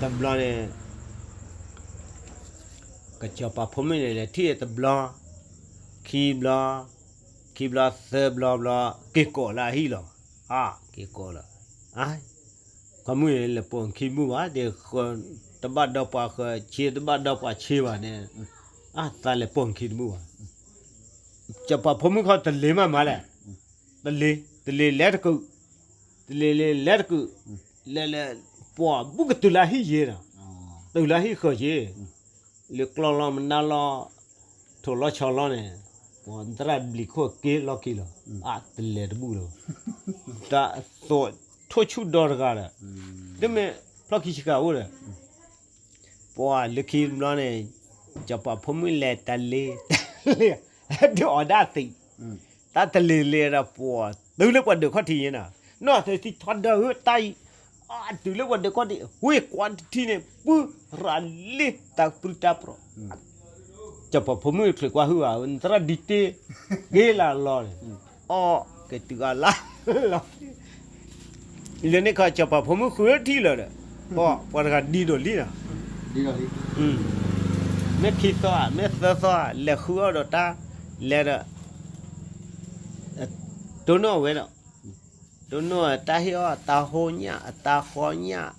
တဘျီန့ၣ်, ကစီၤပၤဖိမုၣ်န့ၣ်လဲၤထံၣ်တဘျီ, ခံဘျီ, ခံဘျီသၢဘျီဘျီ, က့ၤကိးလၢအဟံၣ်လီၤ, အါ, က့ၤကိးလီၤ, အါ, ပှၢ်မုၣ်န့ၣ်လဲၤပိာ်ခံဘူၣ်ဘၣ်, တဘၣ်ဒီပှၤဃၢၤဆ့ တဘၣ်ဒီပှၤဆ့ဘၣ်န့ၣ်, အါ သးလဲၤပိာ်ခံတဘူၣ်ဘၣ်, စီၤပၤဖိမုၣ်ခီတလ့ၤမးမးလဲၣ်, တလ့ၤ, တလ့ၤလဲၤတကုာ်, တလ့ၤလဲၤလဲၤတကုာ်, လဲၤလဲၤ, ပှၤဘူၣ်ကတုၤလၢဟံၣ်ယဲဒီး, တုၤလၢဟံၣ်ဃၢၤယဲ, လၢကျီၢ်လီၤမနါလီၤ, ထိၣ်လီၤဆီလီၤန့ၣ်, ပှၤသရၣ်ဘျံးခိၣ်က့ၤလီၤက့ၤလီၤ, အါ တလဲၤတဘူၣ်လီၤ, တၢ်သိးထိၣ်ဆူၣ်ဒီတဂၤဒီး, တမ့ၢ်ဖျီၣ်ခံဆ့ကၤအိၣ်ဒီး ပှၤလၢခံတဘျီန့ၣ်, စီၤပၤဖိမုၣ်လဲၤတလ့ၤ, တလ့ၤ, ဒုးအီၣ်ဒၣ်သံး, တၢ်တလ့ၤလဲၤဒီးပှၤ, တုၤလၢပှၤဒၢးခီၣ်ထံးယဲနီၤ, နီၢ်သ့ၣ်သံထီဒါဧၢတၢ်အံၤ, အတုၤလၢပှၤဒၢးခီၣ်ထံး, ဝ့ၢ်ကွၢ်တထံၣ်န့ၣ် ပုၢ်ရၤလ့တၢ်ပြူတၢ်ပြီၤ စီၤပၤဖိမုၣ်ချုးကွၢ်ဟုၣ်ဘၣ် သရၣ်ဒံတ့, က့ၤလၢလီၤန့ၣ်, အီၣ်က့ၤတုၤအလါလီၤ, လၢန့ၣ်ခီ စီၤပၤဖိမုၣ်ဃုထံၣ်လၢၤဒီး, ပှၤတဂၤဒံဒိၣ်လံနီၤ, မ့ၢ်ခံသီဧါ မ့ၢ်သၢသီဧါ လဲၤဃုအီၣ်ဒီးတၢ်, လဲၤဒီး, တိၢ်နီၣ်ဝဲဒီး, ဒိၣ်နီၢ်အတၢ်ဟ့ၣ်အီၣ် အတၢ်ဟိညၣ် အတၢ်ဃီညၣ်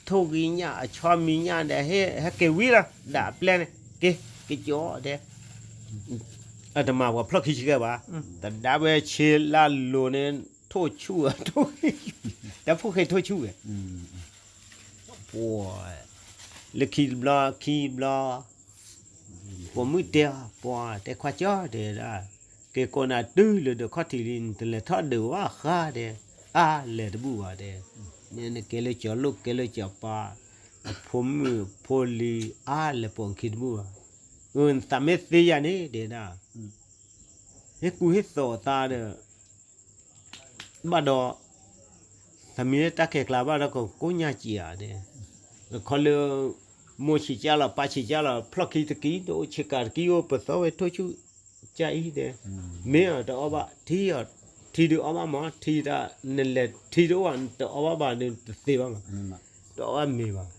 ထိၣ်ဂံၢ်ညၣ် အဆီမံၤညၣ်ဒီး ဟဲက့ၤဝံၤလီၤ ဒၣ်အပျဲၢ်န့ၣ် က့ၤ က့ၤကၠီဒီး အတမၤပှၤဖျီၣ်ခံဆံကဲဘၣ်, တဒါဝဲဆ့လၢလိၤန့ၣ် ထိၣ်ဆူၣ် ထိၣ် တၢ်ဖိၣ်ဃဲထိၣ်ဆူၣ်ဝဲ ပှၤ လၢခံတဘျီ ခံဘျီ ပိာ်မုၣ်တဲအီၤ ပှၤတဲခွါကၠီတဲဒၣ်, က့ၤကိးနၤတုၤလၢဒၢးခီၣ်ထံးလံ နတလဲၤထီၣ်ဒၢးဘၣ်ဃါတဲ, အါလဲၤတဘူၣ်ဘၣ်တဲ, နကဲလၢကၠီလိၣ်ကဲလၢကၠီပၤ, အဖိမုၣ်ဖိလံၤ အါလဲၤပိာ်ခံတဘူၣ်ဘၣ်, နသးမ့ၢ်သ့ယၤန့ၣ်တဲဒၣ်, ဟ့ၣ်ကူဟ့ၣ်သိးသးဒီး ဘၣ်ဒီး သးမံလၢတၢ်ခဲကျါဘၣ်ဒီးကကိးညါစံးဧါဒဲး, ခီလၢ မိၢ်ဆံးကၢ်လီၤ ပၢ်ဆံးကၢ်လီၤ ဖျီၣ်ခံတကံ တအိၣ်ဆ့ကၤတကံ အိၣ်ပသီဝဲထိၣ်ဆူၣ်ကၢ်အံၤဒဲး, မ့ၢ်အီၤတအီၣ်ဘၣ် ထံအီၤ ထံဒုးအီၣ်ဘၣ်မး ထံတၢ် နလဲၤထံတအိၣ်ဘၣ် နတအီၣ်ဘၣ်ဘၣ်ဒီးတသ့ဘၣ်မး, တအီၣ်ဘၣ်မ့ၤဘၣ်,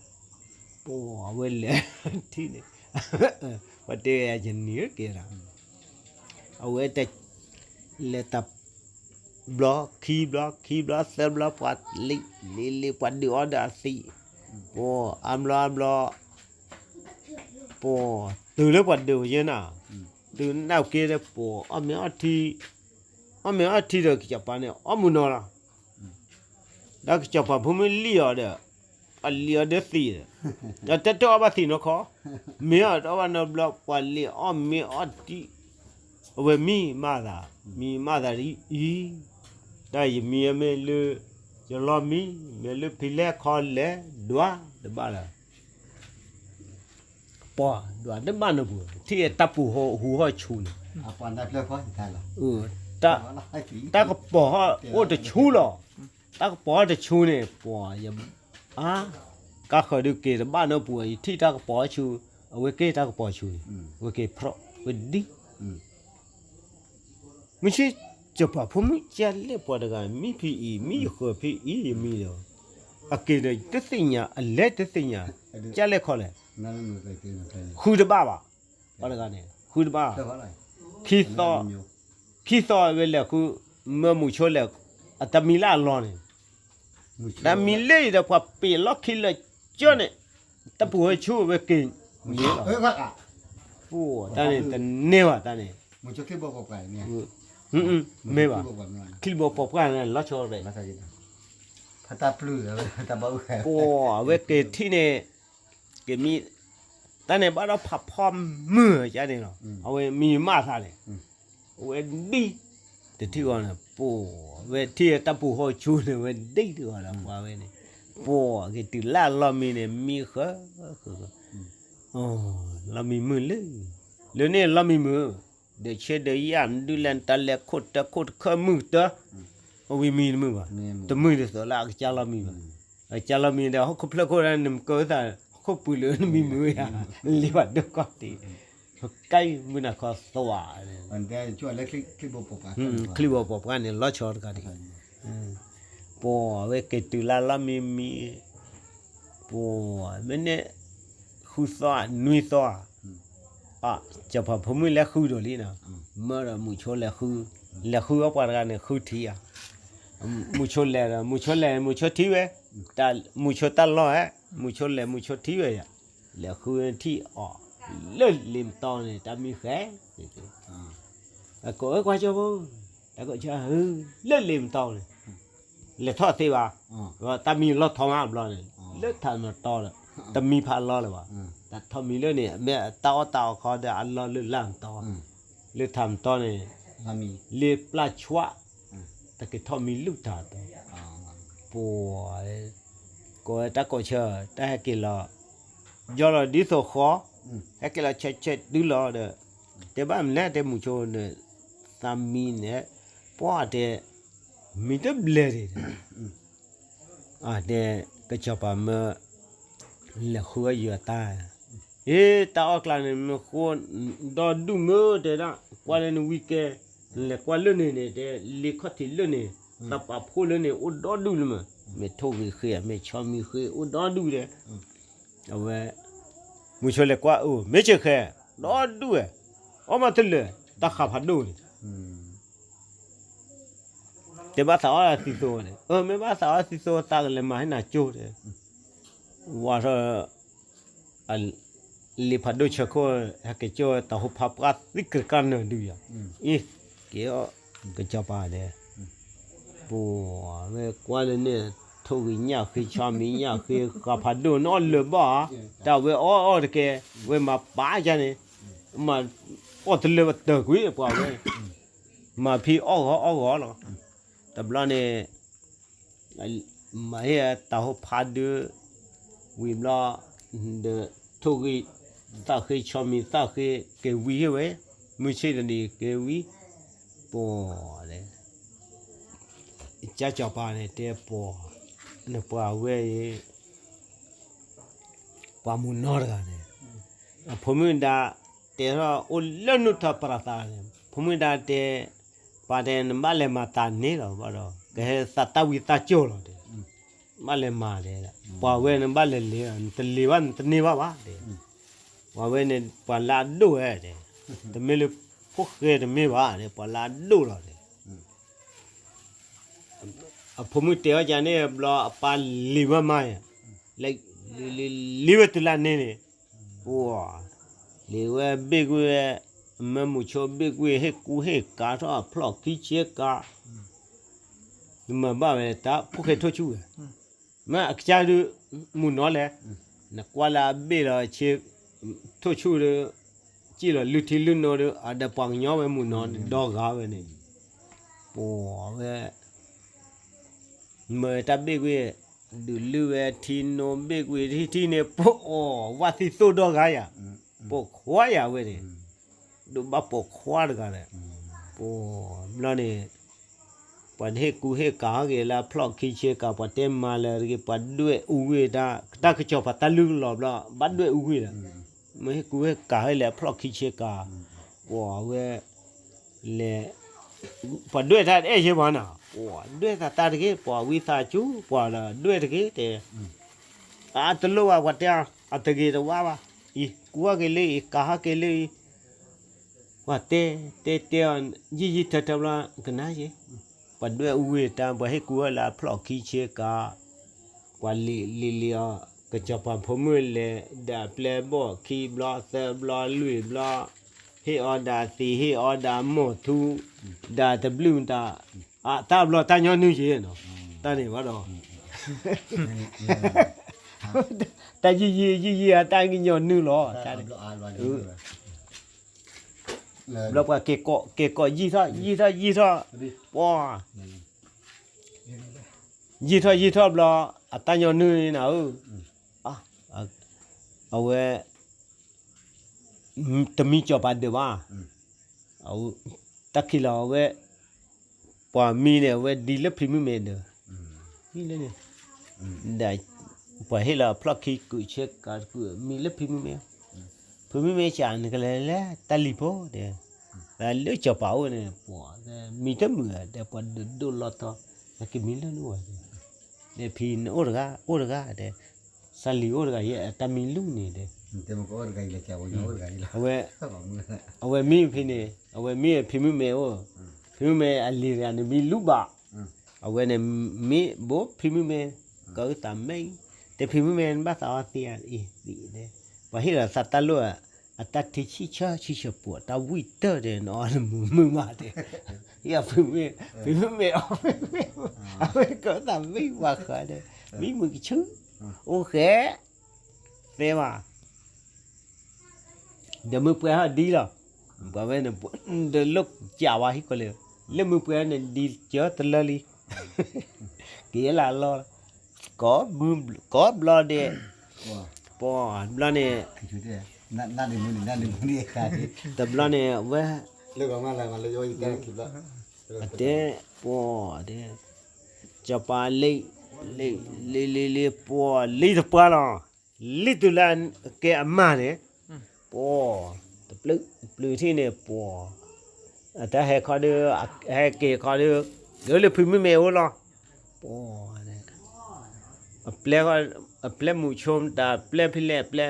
ပှၤအဝဲလဲၤထံန့ၣ်, ပှၤတဲယနံၤဧၢကဲဒၣ် အဝဲတ လဲၤတဘျီ ခံဘျီ ခံဘျီ သၢဘျီ ပှၤလံၤလံၤလံၤ ပှၤဒုးအီၣ်ဒီးအသံး, ပှၤအါဘျီအါဘျီ, ပှၤတုၤလၢပှၤဒုးယဲနၤ, တုၤနၢ်က့ဒီး ပှၤအီၣ်မ့ၤအီထံ, အီၣ်မ့ၤအီထံဒီးကစီၤပၤန့ၣ် အီၣ်မူနီၤလီၤ ဒီးကစီၤပၤဖိမုၣ်လံၣ်အီၤဒီး, အလံၣ်အီၤဒီးသံးဒီး, ဒီးတၢ်တအီၣ်ဘၣ်သံးနီၢ်ခီ, မ့ၢ်အီၤတအီၣ်ဘၣ်နီတဘျီ ပှၤလံၣ်အီၣ်မ့ၤအီထံ, အဝဲမံမးသး, မံမးသးဒ်အံၤ, တၢ်ယမံမ့ၢ်လၢ, ယလီၢ်မံ, မ့ၢ်လၢဖံလဲၣ်ခီလဲၣ်, ဒွးတဘၣ်လၢ ပှၤဒွးတဘၣ်နီတပူၤ ထံၣ်တၢ်ပူၤဟူးဟီၣ်ဆူၣ်န့ၣ်, တၢ်ကပီၤဟီၣ်အိၣ်တဆူလီၤ, တၢ်ကပီၤဟီၣ်တဆူန့ၣ် ပှၤယ, အါ, ကါဃၢၤဒုးက့ၤတဘၣ်နီတပူၤ ယထံၣ်တၢ်ကပီၤဟီၣ်ဆူၣ်, အဝဲက့ၤတၢ်ကပီၤဆူၣ်န့ၣ်, ဝဲက့ၤဖျီၣ်ဝဲဒံ, မုၢ်ဆ့ၣ်, စီၤပၤဖိမုၣ်ကလဲၣ်ပှၤတဂၤ မံဖံအံၤ မံယဃၢၤဖံအံၤယမံဒီး, အက့ၤဒီးတသ့ၣ်ညါ အလဲၤတသ့ၣ်ညါ, ကလဲၣ်ခီလဲၣ်, ဃုတဘၣ်ဘၣ်, ပှၤတဂၤန့ၣ် ဃုတဘၣ်, ခံသီ, ခံသီဝဲလဲၤဃု, မၢမုၢ်ဆိလဲၣ်, အတၢ်မံလၢအလီၢ်န့ၣ်, တၢ်မံလၢအံၤဒီးပှၤပ့ၤလီၢ်ခံလၢာ်ကၠီန့ၣ်, တၢ်ပူၤဟီၣ်ဆူၣ်ဝဲက့ၤ, မံလီၤ, တၢ်န့ၣ် တန့ၢ်ဘၣ်တၢ်န့ၣ်, မ့ၢ်ဘၣ်, ချံၣ်ဘိပိာ်ပှၢ်န့ၣ် လီၤဆီဝဲ, ပှၤအဝဲက့ၤထံၣ်န့ၣ်, က့ၤမံ, တၢ်န့ၣ်ဘၣ်ဒီးဖးဖီမုၢ်ကန့ၣ်လီၤ, အဝဲမံမးသးန့ၣ်, အဝဲဒံ, တထံၣ်ဃီန့ၣ် ပှၤဝဲထံၣ်တၢ်ပူၤဟီၣ်ဆူၣ်န့ၣ် ဝဲဒံတဂီၤဒီးပှၤဝဲန့ၣ်, ပှၤက့ၤတုၤလၢအလီၢ်မံန့ၣ် မံဃၢ, လီၢ်မံမုာ်လၢ, လၢန့ၣ်လီၢ်မံမုာ်, ဒီးဆဲဒီးယၣ် နဒုးလဲၤနတၢ်လဲၤခိၣ်တၢခိၣ်တခၢၣ်မုၢ်ကတၢၢ်, အဝံၤမံတမုာ်ဘၣ်, တမုာ်တသိးလၢအကစၢ်လီၢ်မံဘၣ်, အကစၢ်လီၢ်မံဒီး ဟီၣ်ခိၣ်ဖျၢၣ်ခိၣ်ဒီး နမ့ၢ်ကၢသး ဟီၣ်ခိၣ်ပူၤလၢနမံမုာ်ယါ, လ့ပှၤဒိၣ်ကီၢ်တံၢ်, ကဲမုၢ်နၤခီသွး, ချံၣ်ဘိပိာ်ပှၢ်န့ၣ် လီၤဆီတဂၤဒံး, ပှၤဝဲက့ၤတုၤလၢလီၢ်မံမံ, ပှၤမ့ၢ်န့ၣ်, ဃုသီနွံသီ, စီၤပၤဖိမုၣ်လဲၤဃုဒီးလံနီၤ, မၢဒီးမုၢ်ဆိလဲၤဃု, လဲၤဃုအီၣ်ပှၤတဂၤန့ၣ် ဃုထံဧါ, မုၢ်ဆိလဲၤဒီး မုၢ်ဆိလဲၤ မုၢ်ဆိထံဝဲ, မုၢ်ဆိတၢ်လီၢ်ဧါ, မုၢ်ဆိလဲၤ မုၢ်ဆိထံဝဲယါ, လဲၤဃုထံအီၤ, လၢလ့မတီန့ၣ် တၢ်မံဃဲ, အကိးဝဲကွၢ်ကၠီဖိ, တၢ်ကိးကၠီဧၢ, လၢလ့မတီန့ၣ်, လဲၤထီၣ်သ့ဘၣ်, တၢ်မံလီၤထီမးဘျီန့ၣ်, လၢထးမတီဒီး, တမံဖးလီၤလၢၤဘၣ်, တၢ်ထီၣ်မံလၢန့ၣ် မ့ၢ်တၢ်အီၣ်တၢ်အီခီဒီးအလီၢ်လၢလၢမတီ, လၢထးမတီန့ၣ်, လ့ပျၢ်ဆွး, တၢ်က့ၤထီၣ်မံလုၢ်ထးတီ, ပှၤ, ကိးဝဲတၢ်ကိးဆၢ, တၢ်ဟဲက့ၤလီၤ, ယီလီၤဒ်သိးဃီ, ဟဲက့ၤလီၤဆဲးဆဲးတုၤလီၤဒီး, တဲဘၣ်မနုၤလဲၣ် တဲမုၢ်ဆိန့ၣ်, သးမံန့ၣ်, ပှၤတဲ, မံတဘျဲၣ်ဒံး, တဲ, ကစီၤပၤမၢ, လဲၤဃုအီၣ်ယွၤတၢ်, အ့ တၢ်အီၣ်ကျါန့ၣ် မ့ၢ်ဃိ, ဒီဒူၣ်မ့ၢ်တဲဒၣ် ကွၢ်လၢနဝံၤကဲ, နလဲၤကွၢ်လၢန့ၣ်န့ၣ် တဲ လ့ခီၣ်ထံးလၢန့ၣ်, တၢ်ပာ်ဖှိၣ်လၢန့ၣ် အိၣ်ဒီဒူၣ်လၢမး, မ့ၢ်ထိၣ်ဂ့ၤဃ့ မ့ၢ်ဆီမံၤဃ့ အိၣ်ဒီဒူၣ်ဒီး, အဝဲ, မုၢ်ဆိလဲၤကွၢ်အိၣ် မ့ၢ်စ့ၢ်ဃဲ, ဒီဒူၣ်ဝဲ, အီၣ်မးတလၢာ် တၢ်ဃးဖးဒိၣ်န့ၣ် မ့ၢ်ဘၣ်သးအီၣ်သံသိန့ၣ်, မ့ၢ်ဘၣ်သးအီၣ်သံသိ သးကလဲၤမၤဟ့ၣ်နၤကၠိတဲ, ဝံၤထီၣ် လံာ်ဖးဒိၣ်ဆၢခိၣ် ဟဲက့ၤကၠိတၢ်ဟိဖးပှၢ်သံကရကၢၢ်နၢၤဒုယၤ, အ့ က့ၤအီၣ်ကစီၤပၤဒဲး, ပဝဲကွၢ်လၢန့ၣ် ထိၣ်ဂံၢ်ညၣ်ဃ့ ဆီမံၤညၣ်ဃ့ ဃာ်ဖးဒိၣ်န့ၣ်အီၣ်လၢာ်ဘၣ်ဧါ, တၢ်ဝဲအီၣ်အီၣ်တကဲ, ဝဲမၤပာ်ယါန့ၣ်, မၤအီၣ်တလၢာ်တၢၢ်ကွံာ်ပှၤဝဲ, မၤဖံးအီၣ်ဂီၤအီၣ်ဂီၤလီၤ, တဘျီန့ၣ် မၤဟ့ၣ်တၢ်ဟိဖးဒုး, ဝံၤဘျီ, ဒီးထိၣ်ဂံၢ်သၣ်ဃ့ ဆီမံၤသၣ်ဃ့ က့ၤဝံဟ့ၣ်ဝဲ, မုၢ်ဆ့ၣ်တနံၤက့ၤဝံ, ပှၤ, ကၠီစီၤပၤန့ၣ်တဲပှၤ, နပှၤဝဲအံၤ ပှၤမုၢ်နီတဂၤန့ၣ်, အဖိမုၣ်ဒါတဲထီၣ်အိၣ်လၢနုာ်ထီၣ်ပရသးန့ၣ်, ဖိမုၣ်ဒါတဲ, ပှၤတဲနဘၣ်လဲၤမၤတၢ်န့ၣ်လီၤဘၣ်ဒီး ကဟဲသးတၢ်ဝံသးစူၤလီၤတဲ, ဘၣ်လဲၤမၤတဲ, ပှၤဝဲန့ၣ်ဘၣ်လဲၤလ့ၤ, နတလ့ၤဘၣ်နတန့ၢ်ဘၣ်ဘၣ်တဲ, ပှၤဝဲန့ၣ် ပှၤလၢအဒိၣ်ဝဲတဲ, တမ့ၢ်လၢဖိၣ်ဃဲတမ့ၢ်ဘၣ်တဲ, ပှၤလၢအဒိၣ်လီၤတဲ အဖိမုၣ်တဲအီၤကန့ၣ်ဘျီ အပၢ်လံၤဝဲမါယၤ, လံၤလံၤလံၤဝဲတုၤလၢန့ၣ်န့ၣ်, ပှၤ, လံၤဝဲဘ့ၣ်ကွံာ်ဝဲ, အမၢမုဆိဘ့ၣ်ကွံာ် ဟ့ၣ်ကူဟ့ၣ်ကၤထီၣ်အဖျီၣ်ခံဆ့ကၤ, နမၤဘၣ်ဝဲတၢ်ဖိၣ်ဃဲထိၣ်ဆူၣ်ဝဲ, မ့ၢ်အကစၢ်ဒုး, မုၢ်နီၤလဲၣ်, နကွၢ်လၢအဘ့ၣ်လီၤဆ့, ထိၣ်ဆူၣ်ဒီး, စံၣ်လီၤလုၢ်ထံလုၢ်နိဒီး အဒီးပှၤကညီဝဲမုၢ်နီၤဒီဂၤဝဲန့ၣ်, ပှၤဝဲ မၢတၢ်ဘ့ၣ်ကွံာ်, ဒုးလုၢ်ဝဲထံနိဘ့ၣ်ကွံာ်ထံထံန့ၣ် ပအိၣ်ဝဲသံသိၣ်ဒီဂၤယၤ, ပိာ်ခွါယၤဝဲန့ၣ်, ဒိးဘၣ်ပိာ်ခွါတဂၤဒီး, ပှၤဘျီန့ၣ်, ပှၤဟ့ၣ်ကူဟ့ၣ်ကၤဟဲက့ၤလၢအဖျီၣ်ခံဆ့ကၤ ပှၤတဲမၤလၢတဂ့ၤ ပှၤဒွဲၣ်အူဝ့ၢ်တၢ် တၢ်ကစီၤပၤတၢ်လုၢ်လီၤဘျီ ဘၣ်ဒွဲၣ်အူဝ့ၢ်ဒီး, မ့ၢ်ဟ့ၣ်ကူဟ့ၣ်ကၤဟဲလၢအဖျီၣ်ခံဆ့ကၤ, ပှၤဝဲ လဲၤ, ပှၤဒွဲၣ်တၢ်တအဲၣ်ယဲၢ်ဘၣ်နီၤ, ပှၤဒွဲၣ်သးတၢ်တဂ့ၤ ပှၤဝံသးစူၤ ပှၤဒီးဒွဲၣ်တဂ့ၤတဲ, အတလိၣ်ဘၣ် ပှၤတဲအီၤ အတဂ့ၤတဝါဘၣ်, အံၤ ကူဟဲက့ၤလၢအံၤ ကၤဟဲက့ၤလၢအံၤ, ပှၤတဲ, တဲတဲအီၤ, ယံာ်ယံာ်ထၢထၢဘျီ ကနၣ်ယဲၢ်, ပှၤဒွဲၣ်အူဝ့ၢ်တၢ် ပှၤဟ့ၣ်ကူဝဲလၢအဖျီၣ်ခံဆ့ကၤ, ပှၤလံၤလံၤလံၤအီၤ ကစီၤပၤဖိမုၣ်လဲၤ ဒီးပျဲဘီၣ်ခံဘျီသၢဘျီလွံၢ်ဘျီ, ဟ့ၣ်အီၤဒၣ်သံး ဟ့ၣ်အီၤဒၣ်မိၢ်ထူ, ဒၣ်တဘျုးတၢ်, အတၢ်ဘျီတၢ်ညီနုၢ်ယဲၢ်နီၤ, တၢ်န့ၣ်ဘၣ်ဒီး တၢ်ယံာ်ယံာ်ယံာ်ယံာ်အတၢ်ကညီနုၢ်လီၤ, တၢ်န့ၣ်, ဘျီပှၤက့ၤကိး က့ၤကိးယံာ်ထီၣ် ယံာ်ထီၣ်ယံာ်ထီၣ်, ပှၤ, ယံာ်ထီၣ်ယံာ်ထီၣ်ဘျီ, အတၢ်ညီနုၢ်န့ၣ်နၤဧၢ, အဝဲ တမံစီၤပၤဒၢးဘၣ်, တၢ်ခံးလီၤအဝဲ, ပှၤမံန့ၣ် အဝဲဒ်လၢဖံမုၣ်မဲဒီး, မံလၢန့ၣ်, ဒီးပှၤဟ့ၣ်လီၤအဖျီၣ်ခံကုာ်ဆ့ကၤတကုာ် မံလၢဖံမုၣ်မဲ, ဖံမုၣ်မဲစံး နကလဲၤလၢတၢ်လံၤဖိတဲ, လၢစီၤပၤအိၣ်န့ၣ် ပှၤ, မံတမုာ်ဒီး ပှၤဒုးဒိၣ်လီၤထီ, နကမံလၢနအိၣ်, ဒီးဖံနအိၣ်တဂၤ အိၣ်တဂၤဒီး, စၢ်လံၤအိၣ်တဂၤ ယဲအတၢ်မံလူၢ်န့ၣ်ဒီး, အဝဲမံဖံန့ၣ် အဝဲမံဖံမုၣ်မဲအိၣ်, ဖံမုၣ်မဲအလံၤတဂၤန့ၣ်မံလူၢ်ဘၣ်, အဝဲန့ၣ်မ့ၢ်ဘိဖံမုၣ်မဲ, ကအုၣ်သးမဲအံၤ, တဲဖံမုၣ်မဲနဘၣ်သးအီသံးအံၤသံး, ပှၤဟ့ၣ်လီၤသးတၢ်လိၣ်, အတၢ်ထံဆံၣ်ဆၢဆံၣ်ဆၢပှၤ တၢ်ဝံၣ်တၢၢ်ဒီး နအီနမုာ်မုာ်မးတဲ, ဖံမုၣ်မဲ, ဖံမုၣ်မဲအီ, အဝဲကအုၣ်သးမဲအံၤပှၤဃးဒီး, မံမုာ်ကဆူၣ်, အိၣ်ဃဲ, သဲဘၣ် ဒီးမုၢ်ပှဲၤဟီၣ်ဒ်လီၤ, ပှၤဝဲန့ၣ်, ဒီးလိၣ်ကးဝါဟံၣ်ကီးလၢ, လၢမုၢ်ပှဲၤန့ၣ်ဒ်ကၢတလၢလံ, က့ၤလၢလီၤ, ကိးဘျီဒဲး, ပှၤဘျီန့ၣ်, တဘျီန့ၣ်ဝဲ, အတဲ, ပှၤ, စီၤပၤလံ, လံ, လံ, လံ, လံ, ပှၤလံတပှၢ်လီၤ, လံတုၤလၢကဲအမါန့ၣ်, ပှၤ, တပျုၢ်ထံၣ်န့ၣ် ပှၤ, အတၢ်ဟဲခီဒီး, ဟဲက့ၤခီဒီး, ကလၢဖံမုၣ်မဲအိၣ်လီၤ, ပှၤ, အပျဲ, အပျဲမုၢ်ဆိတၢ်ပျဲဖဲလဲၣ်အပျဲ,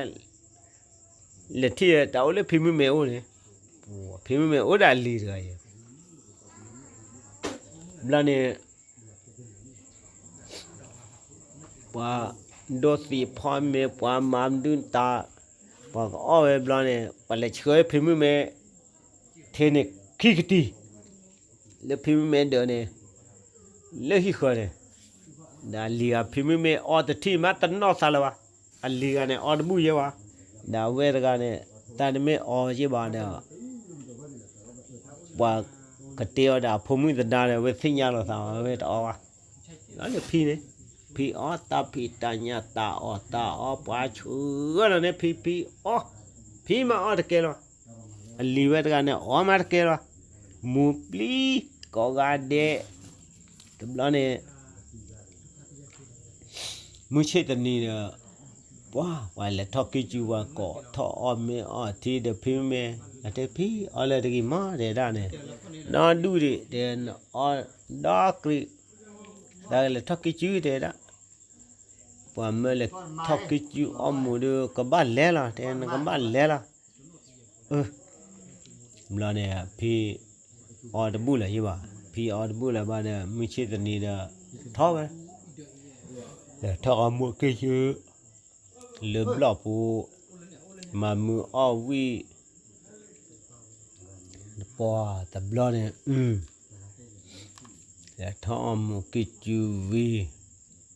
လဲၤထံၣ်တၢ်အိၣ်လၢဖံမုၣ်မဲအိၣ်န့ၣ်, ဖံမုၣ်မဲအိၣ်ဒၣ်လံၤတဂၤယဲၢ်, ဘျီန့ၣ် ပှၤဒိးသံၣ်ဖီမ့ၤ ပှၤမၤမနုၤတၢ်, ပှၤကအီၣ်ဝဲဘျီန့ၣ် ပှၤလဲၤဆှၢဖံမုၣ်မဲ ထဲန့ၣ်ခံကတံၢ် လၢဖံမုၣ်မဲဒၢးန့ၣ် လၢဟံၣ်ဃၢၤန့ၣ်, ဒီးအလံၤဂၤဖံမုၣ်မဲအီတထံၣ်မးတနီၣ်သးလၢၤဘၣ်, အလံၤဂၤန့ၣ် အီတဘူၣ်ယဲဘၣ်, ဒီးအဝဲတဂၤန့ၣ် တၢ်တမ့ၢ်အီယဲဘၣ်ဒီး ပှၤကတ့အီၤဒီးအဖိမုၣ်သဒါဒီး အဝဲသ့ၣ်ညါလိာ်သး အဝဲတအီဘၣ်, ဒီးလၢဖံန့ၣ်, ဖံအီတၢ်ဖံးတၢ်ညၣ်တၢ်အီၣ်တၢ်အီ ပှၤဆှၢလီၤန့ၣ် ဖံဖံအီ, ဖံမၤအီၣ်တကဲလီၤ, အလံၤဝဲတဂၤန့ၣ် အီမးတကဲလီၤ, မူၤပျံၤကိးဂၤဒဲး, တဘျီန့ၣ် မုၢ်ဆ့ၣ်တနံၤဒီး ပှၤ ပှၤလဲၤထီၣ်ကံၢ်ကူပှၤကိး ထီၣ်အီၣ်မ့ၤအီထံဒီးဖံမ့ၢ်, အတဲဖံအီလၢတဂ့ၤမးတဲဒၣ်န့ၣ်, ဒီဒူၣ်ဒံးတဲနအီဒီးကြံး, တၢ်လဲၤထီၣ်ကံၢ်ကူတဲဒၣ်, ပှၤမၢလဲၤထီၣ်ကံၢ်ကူအီၣ်မူၤဒီး ကဘၣ်လဲၤလီၤ တဲနကဘၣ်လဲၤလီၤ, ဘျီန့ၣ် ဖံအီတဘူၣ်လၢၤယဘၣ်, ဖံအီတဘူၣ်လၢၤဘၣ်ဒီး မုၢ်ဆ့ၣ်တနံၤဒီး ထီၣ်ဝဲ, လဲၤထီၣ်အီၣ်မူၤကံၢ်ကူ လၢဘျီၣ်ပူၤ, မၤမုာ်အီၣ်ဝံၤ, ပှၤတဘျီန့ၣ် လဲၤထီၣ်အီၣ်မူၤကံၢ်ကူဝံၤ,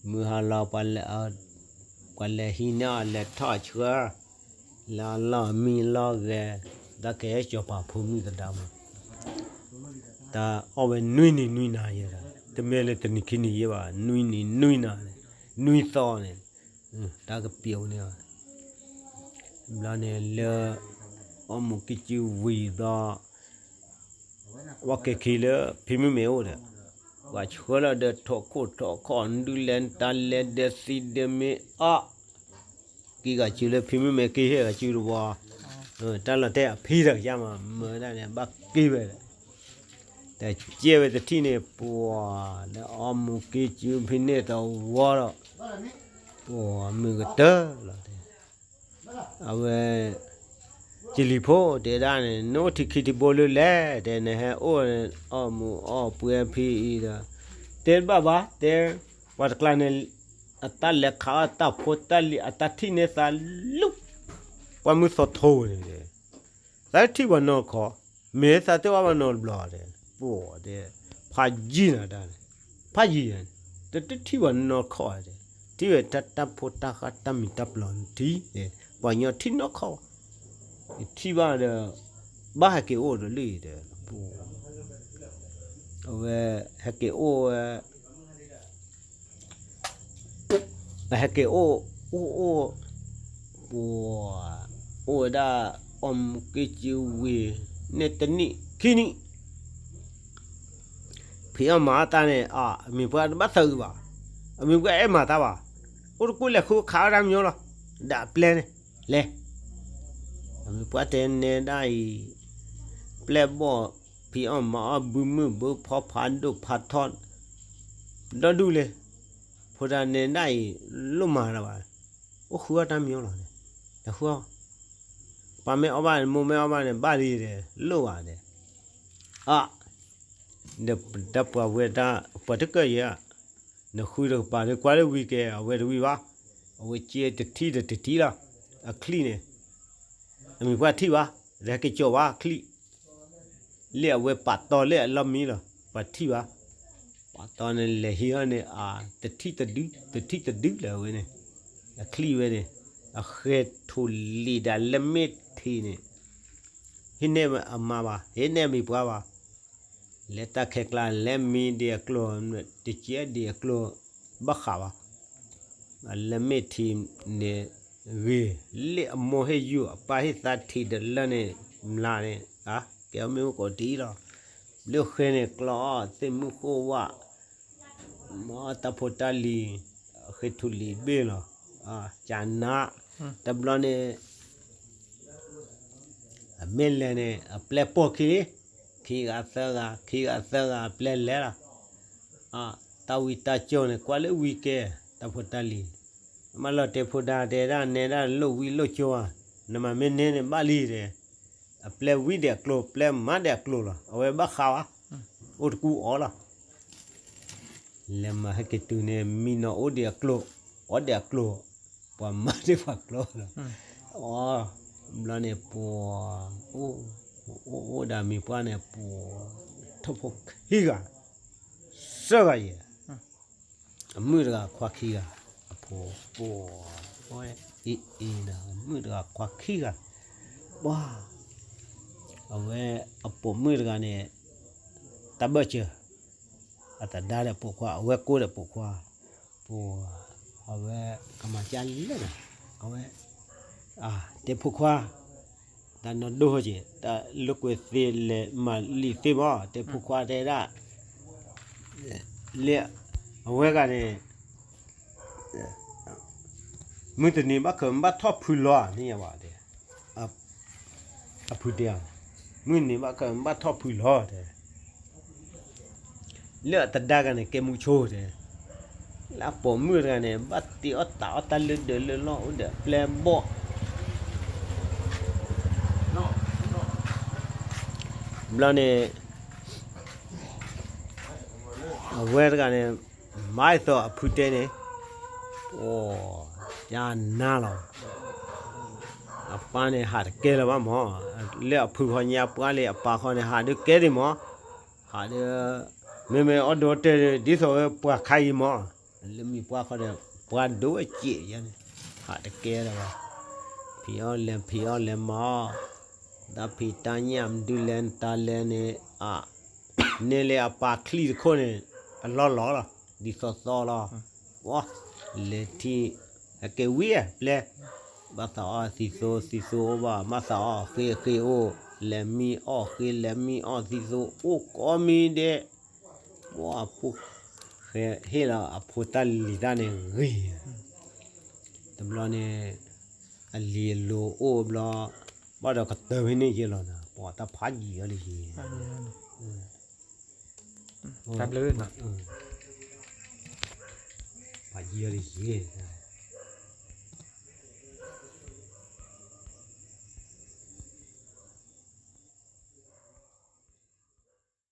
မုၢ်ဟါလီၤ ပှၤလဲၤဟံးန့ၢ်အီၤ လဲၤထီၣ်ဆှၢ, လၢအလီၢ်အမံလီၢ်ဂဲၤ, တၢ်ကဟဲကၠီၤပၤဖိမုၣ်သဒါမး, တၢ်အီၣ်ဝဲနွံနံၤနွံနၤယဲဒီး တမ့ၢ်လၢတနံၤခံနံၤယဲဘၣ်, နွံနံၤနွံနၤန့ၣ်, နွံသီန့ၣ်, တၢ်ကပျိာ်န့ၢ်အီၤ, ဘျီန့ၣ်လၢ အီၣ်မူၤကံၢ်ကူဝံၤဘျီ ပှၤက့ၤခံလၢဖံမုၣ်မဲအိၣ်ဒီး, ပှၤဆှၢလီၤဒီးထိၣ်ခိၣ်ထိၣ်ခီၣ် ဒုးလဲၤတၢ်လဲၤဒီးသံဒီးမ့ၢ်အီၣ်, က့ၤဂၤစုလၢဖံမုၣ်မဲက့ၤဟ့ၣ်ဂၤစုတဝီ, တၢ်လီၤတဲာ်အဖံတၢ်ကယါမး မၢဒၣ်န့ၣ် ဘၣ်က့ၤဝဲဒီး, တကဲဝဲတထံၣ်န့ၣ် ပှၤလၢအီၣ်မူၤကံၢ်ကူဖဲန့ၣ်တဝီဒီး, ပှၤမုာ်ကတၢၢ်လီၤတဲ အဝဲ ကလံၤဖိတဲဒၣ်န့ၣ် နအိၣ်ထံခံထံဘိလၢလဲၣ် တဲနဟဲအိၣ်အီၣ်မူၤအီၣ်ပှဲၤဖံအံၤဒီး, တဲတဘၣ်ဘၣ် တဲ, ပှၤတကျါန့ၣ် အတၢ်လဲၤခးအီၣ်တၢ်ဖိတၢ်လံၤ အတၢ်ထံၣ်န့ၢ်သးလၢ ပှၤမုၢ်သီထိန့ၣ်, သးထံၣ်ပှၤနီတခီ, မ့ၢ်သးတအီၣ်ဘၣ်နီတဘျီဒီး, ပှၤတဲ, ဖးယံာ်နၤဒၣ်န့ၣ်, ဖးယံာ်ယဲန့ၣ်, တတထံၣ်ပှၤနီတခီဒီး, ထံၣ်ဝဲတၢ်တၢ်ဖိတၢ်ဃၢ်တၢ်မံၤတၢ်ပျီၤထံၣ်, ပှၤညီထံၣ်နီတခီဘၣ်, ယထံၣ်ဘၣ်ဒီး, ဘၣ်ဟဲက့ၤအိၣ်ဒီးလံဒီး, အဝဲ, ဟဲက့ၤအိၣ်ဝဲ ဟဲက့ၤအိၣ်, အိၣ်အိၣ်, ပှၤ, အိၣ်ဝဲဒၣ်, အီၣ်မူၤက့ၤစုဝံၤ, န့ၢ်တနံၣ်ခံနံၣ်, ဖံအီၣ်မၤအီၣ်တၢ်န့ၣ် အမံၤပှၢ်တဘၣ်သးအုးဘၣ်, အမံၤပှၢ်အဲၣ်မၤတၢ်ဘၣ်, အိၣ်တကူၣ်လဲၤဃုခးအီၣ်တၢ်မညီလီၤ, ဒီးအပျဲၢ်န့ၣ်, လဲၤ, အမံၤပှၢ်တဲနဲဒၣ်အံၤ, ပျဲၢ်ဘီၣ်, ဖံအီၣ်မၤအီၣ်ဘုမုၢ်ဘုဖီဖးဒိၣ်ဖးထီ, ဒီဒူၣ်လဲၣ်, ဖိဒၣ်နဲဒၣ်အံၤ, လိၣ်မၤတၢ်ဘၣ်, အိၣ်ဃုအီၣ်တၢ်မညီလီၤ, တဃုအီၣ်, ပၢ်မ့ၢ်အီၣ်ဘၣ်န့ၣ် မိၢ်မ့ၢ်အီၣ်ဘၣ်န့ၣ် ဘၣ်လံဒီး, လိၣ်ဘၣ်ဒီး, အ ဒီးတၢ်ပှၤဝဲတၢ် ပှၤတကၢၢ်ယဲဧါ, နဃုတကပၤဒီးကွၢ်လၢဝံၤကဲ အဝဲတဝံၤဘၣ်, အဝဲကဲတထံၣ်ဒီးတထံၣ်လီၤ, အချံၣ်န့ၣ်, အမံၤပှၢ်ထံၣ်ဘၣ်, ဒီးဟဲက့ၤကၠီၤဘၣ်ချံၣ်, လၢအဝဲပာ်တီလၢအလီၢ်မံလီၤ, ပှၤထံၣ်ဘၣ်, ပာ်တီန့ၣ်လဲၤဟံးအီၤန့ၣ် အတထံၣ်တဒု, တထံၣ်တဒုလၢအဝဲန့ၣ်, အချံၣ်ဝဲန့ၣ်, အဃဲၤထိၣ်လံာ်ဒီးလၢမ့ၢ်ထံးန့ၣ် ဟ့ၣ်နဲၣ်အမါဘၣ်, ဟ့ၣ်နဲၣ်မံၤပှၢ်ဘၣ်, လဲၤတၢ်ခဲကျါ လဲၤမံဒံးအကျိၤ, တကဲဒံးအကျိၤ, ဘၣ်ဃးဘၣ်, လၢမ့ၢ်ထံးန့ၣ်, ဂ့ၤ, လၢအမိၢ်ဟ့ၣ်ယူၢ် အပၢ်ဟ့ၣ်သးထံးဒီးလၢန့ၣ်, မျးန့ၣ်, ကဲအီၣ်မ့ၣ်အူကိးတံၢ်လီၤ, လၢဃဲၤန့ၣ်ကျီအီၣ်သ့ၣ်မုၢ်ဃိဝၣ် မၤတၢ်ဖိတၢ်လံၤ, ဃ့ထူလံာ်ဘ့ၣ်လီၤ, ကနး, တဘျီန့ၣ်, အမ့ၢ်လဲၤန့ၣ် အပျဲၢ်ပိာ်ခံလံ, ခံဂၤသၢဂၤ ခံဂၤသၢဂၤအပျဲၢ်လဲၤလီၤ, တၢ်ဝံတၢ်ကၠိန့ၣ် ကွၢ်လၢဝံၤကဲ, တၢ်ဖိတၢ်လံၤ, မၤလီၤတဲာ်ဖိဒါတဲဒၣ်နဲဒၣ်လိၣ်ဝံလိၣ်ကၠိဧါ, နမၤမ့ၢ်နဲန့ၣ်ဘၣ်လံဒီး, အပျဲၢ်ဝံဒံးအကျိၤ ပျဲၢ်မၤဒံးအကျိၤလီၤ, အဝဲဘၣ်ဃးဘၣ်, အိၣ်တကူၣ်အီၣ်လီၤ, လဲၤမၤဟဲက့ၤတုၤန့ၣ် မံနီၤအိၣ်ဒံးအကျိၤ အီၣ်ဒဲးအကျိၤ, ပှၤမၤဒ်ပှၤကျိၤလီၤ. အီ, ဘျီန့ၣ်ပှၤ, အိၣ်, အိၣ်ဒၣ်မံၤပှၢ်န့ၣ် ပှၤထိၣ်ဖိခံဂၤ, သၢဂၤယဲၢ်, အမုၣ်တဂၤခွါခံဂၤ, အဖိပှၤ, အ့ၣ်အ့ၣ်ဒီး အမုၣ်တဂၤခွါခံဂၤ, ပှၤ, အဝဲအပိာ်မုၣ်တဂၤန့ၣ် တၢ်ဘၢၣ်စၢၤ အသဒါဒီးပိာ်ခွါ, အဝဲကိးဒီးပိာ်ခွါ, ပှၤ, အဝဲကမၤကၢ်လၢာ်ဒီး, အဝဲ, တဲဖိခွါ, တၢ်နီၢ်ဒိၣ်ဟီက့ၤ တၢ်လိာ်ကွဲသ့လဲၤမၤလံာ်သ့မး, တဲဖိခွါတဲဒၣ်, လၢ, အဝဲဂၤန့ၣ် မုၢ်တနံၤဘၣ်ကဘၣ်ထီၣ်ဖုလီၤန့ၣ်ယဘၣ်တဲ, အဖုတဲ, မုၢ်နံၤဘၣ်ကဘၣ်ထီၣ်ဖုလီၤတဲ, လၢအသဒါဂၤန့ၣ် ကဲမူဆိတဲ, လၢအပိာ်မုၣ်တဂၤန့ၣ် ဘၣ်တ့အီၣ်တၢ်အီၣ်တၢ်လၢဒၢးလၢလီၢ်အိၣ်ဒီးအပျဲၢ်ဘီၣ် ဘျီန့ၣ် အဝဲတဂၤန့ၣ် မၤအသိးအဖုတဲန့ၣ်, အိ, ယနါလီၤ, အပၢ်န့ၣ်ဟးတကဲလၢၤဘၣ်မး, လၢအဖုဃီညါပှၢ်လံအပၢ်ဃီန့ၣ် ဟးဒုးကဲဒံးမး, ဟးဒုး, မ့မ့ၢ်အီၣ်ဒိးတဲဒ်သိးဝဲပှၤခါအံၤမး, လၢမံၤပှၢ်ဃီဒီး ပှၤဒိဝဲစ့ၣ်ယါန့ၣ်, ဟးတကဲလၢၤဘၣ်, ဖံးအီၣ်လဲၤဖံးအီၣ်လဲၤမၤအီၣ်, တၢ်ဖံးတၢ်ညၣ်မဒုလဲၣ်နတၢ်လဲၣ်န့ၣ်, အ, န့ၢ်လၢအပၢ်ချံတခိၣ်န့ၣ်, အလီၢ်လီၤလီၤ, ဒ်သိးသီလီၤ, ပှၤ, လဲၤထံ, အကဲဝံၤအပျဲၢ်, ဘၣ်သးအီၣ်သံသိသံသိအိၣ်ဘၣ်, ဘၣ်သးအီၣ်ဃ့ဃ့အိၣ်, လဲၤမံအီၣ်ဃ့လဲၤမံအီၣ်သံသိအိၣ်ကိးမံၤဒဲး, ပှၤ, ပှၤ, ဟ့ၣ်လီၤအဖိတၢ်လံၤတၢ်န့ၣ်ဂ့ၤ, တဘျီန့ၣ်, အလံၤအလိၤအိၣ်ဘျီ, ဘၣ်ဒီးကတၢၢ်ဖဲန့ၣ်ယဲလီၤနၤ, ပှၤတၢ်ဖးယံာ်အီၤလၢယဲ တၢ်ဘျုး, ဖးယံာ်အီၤလၢယဲ,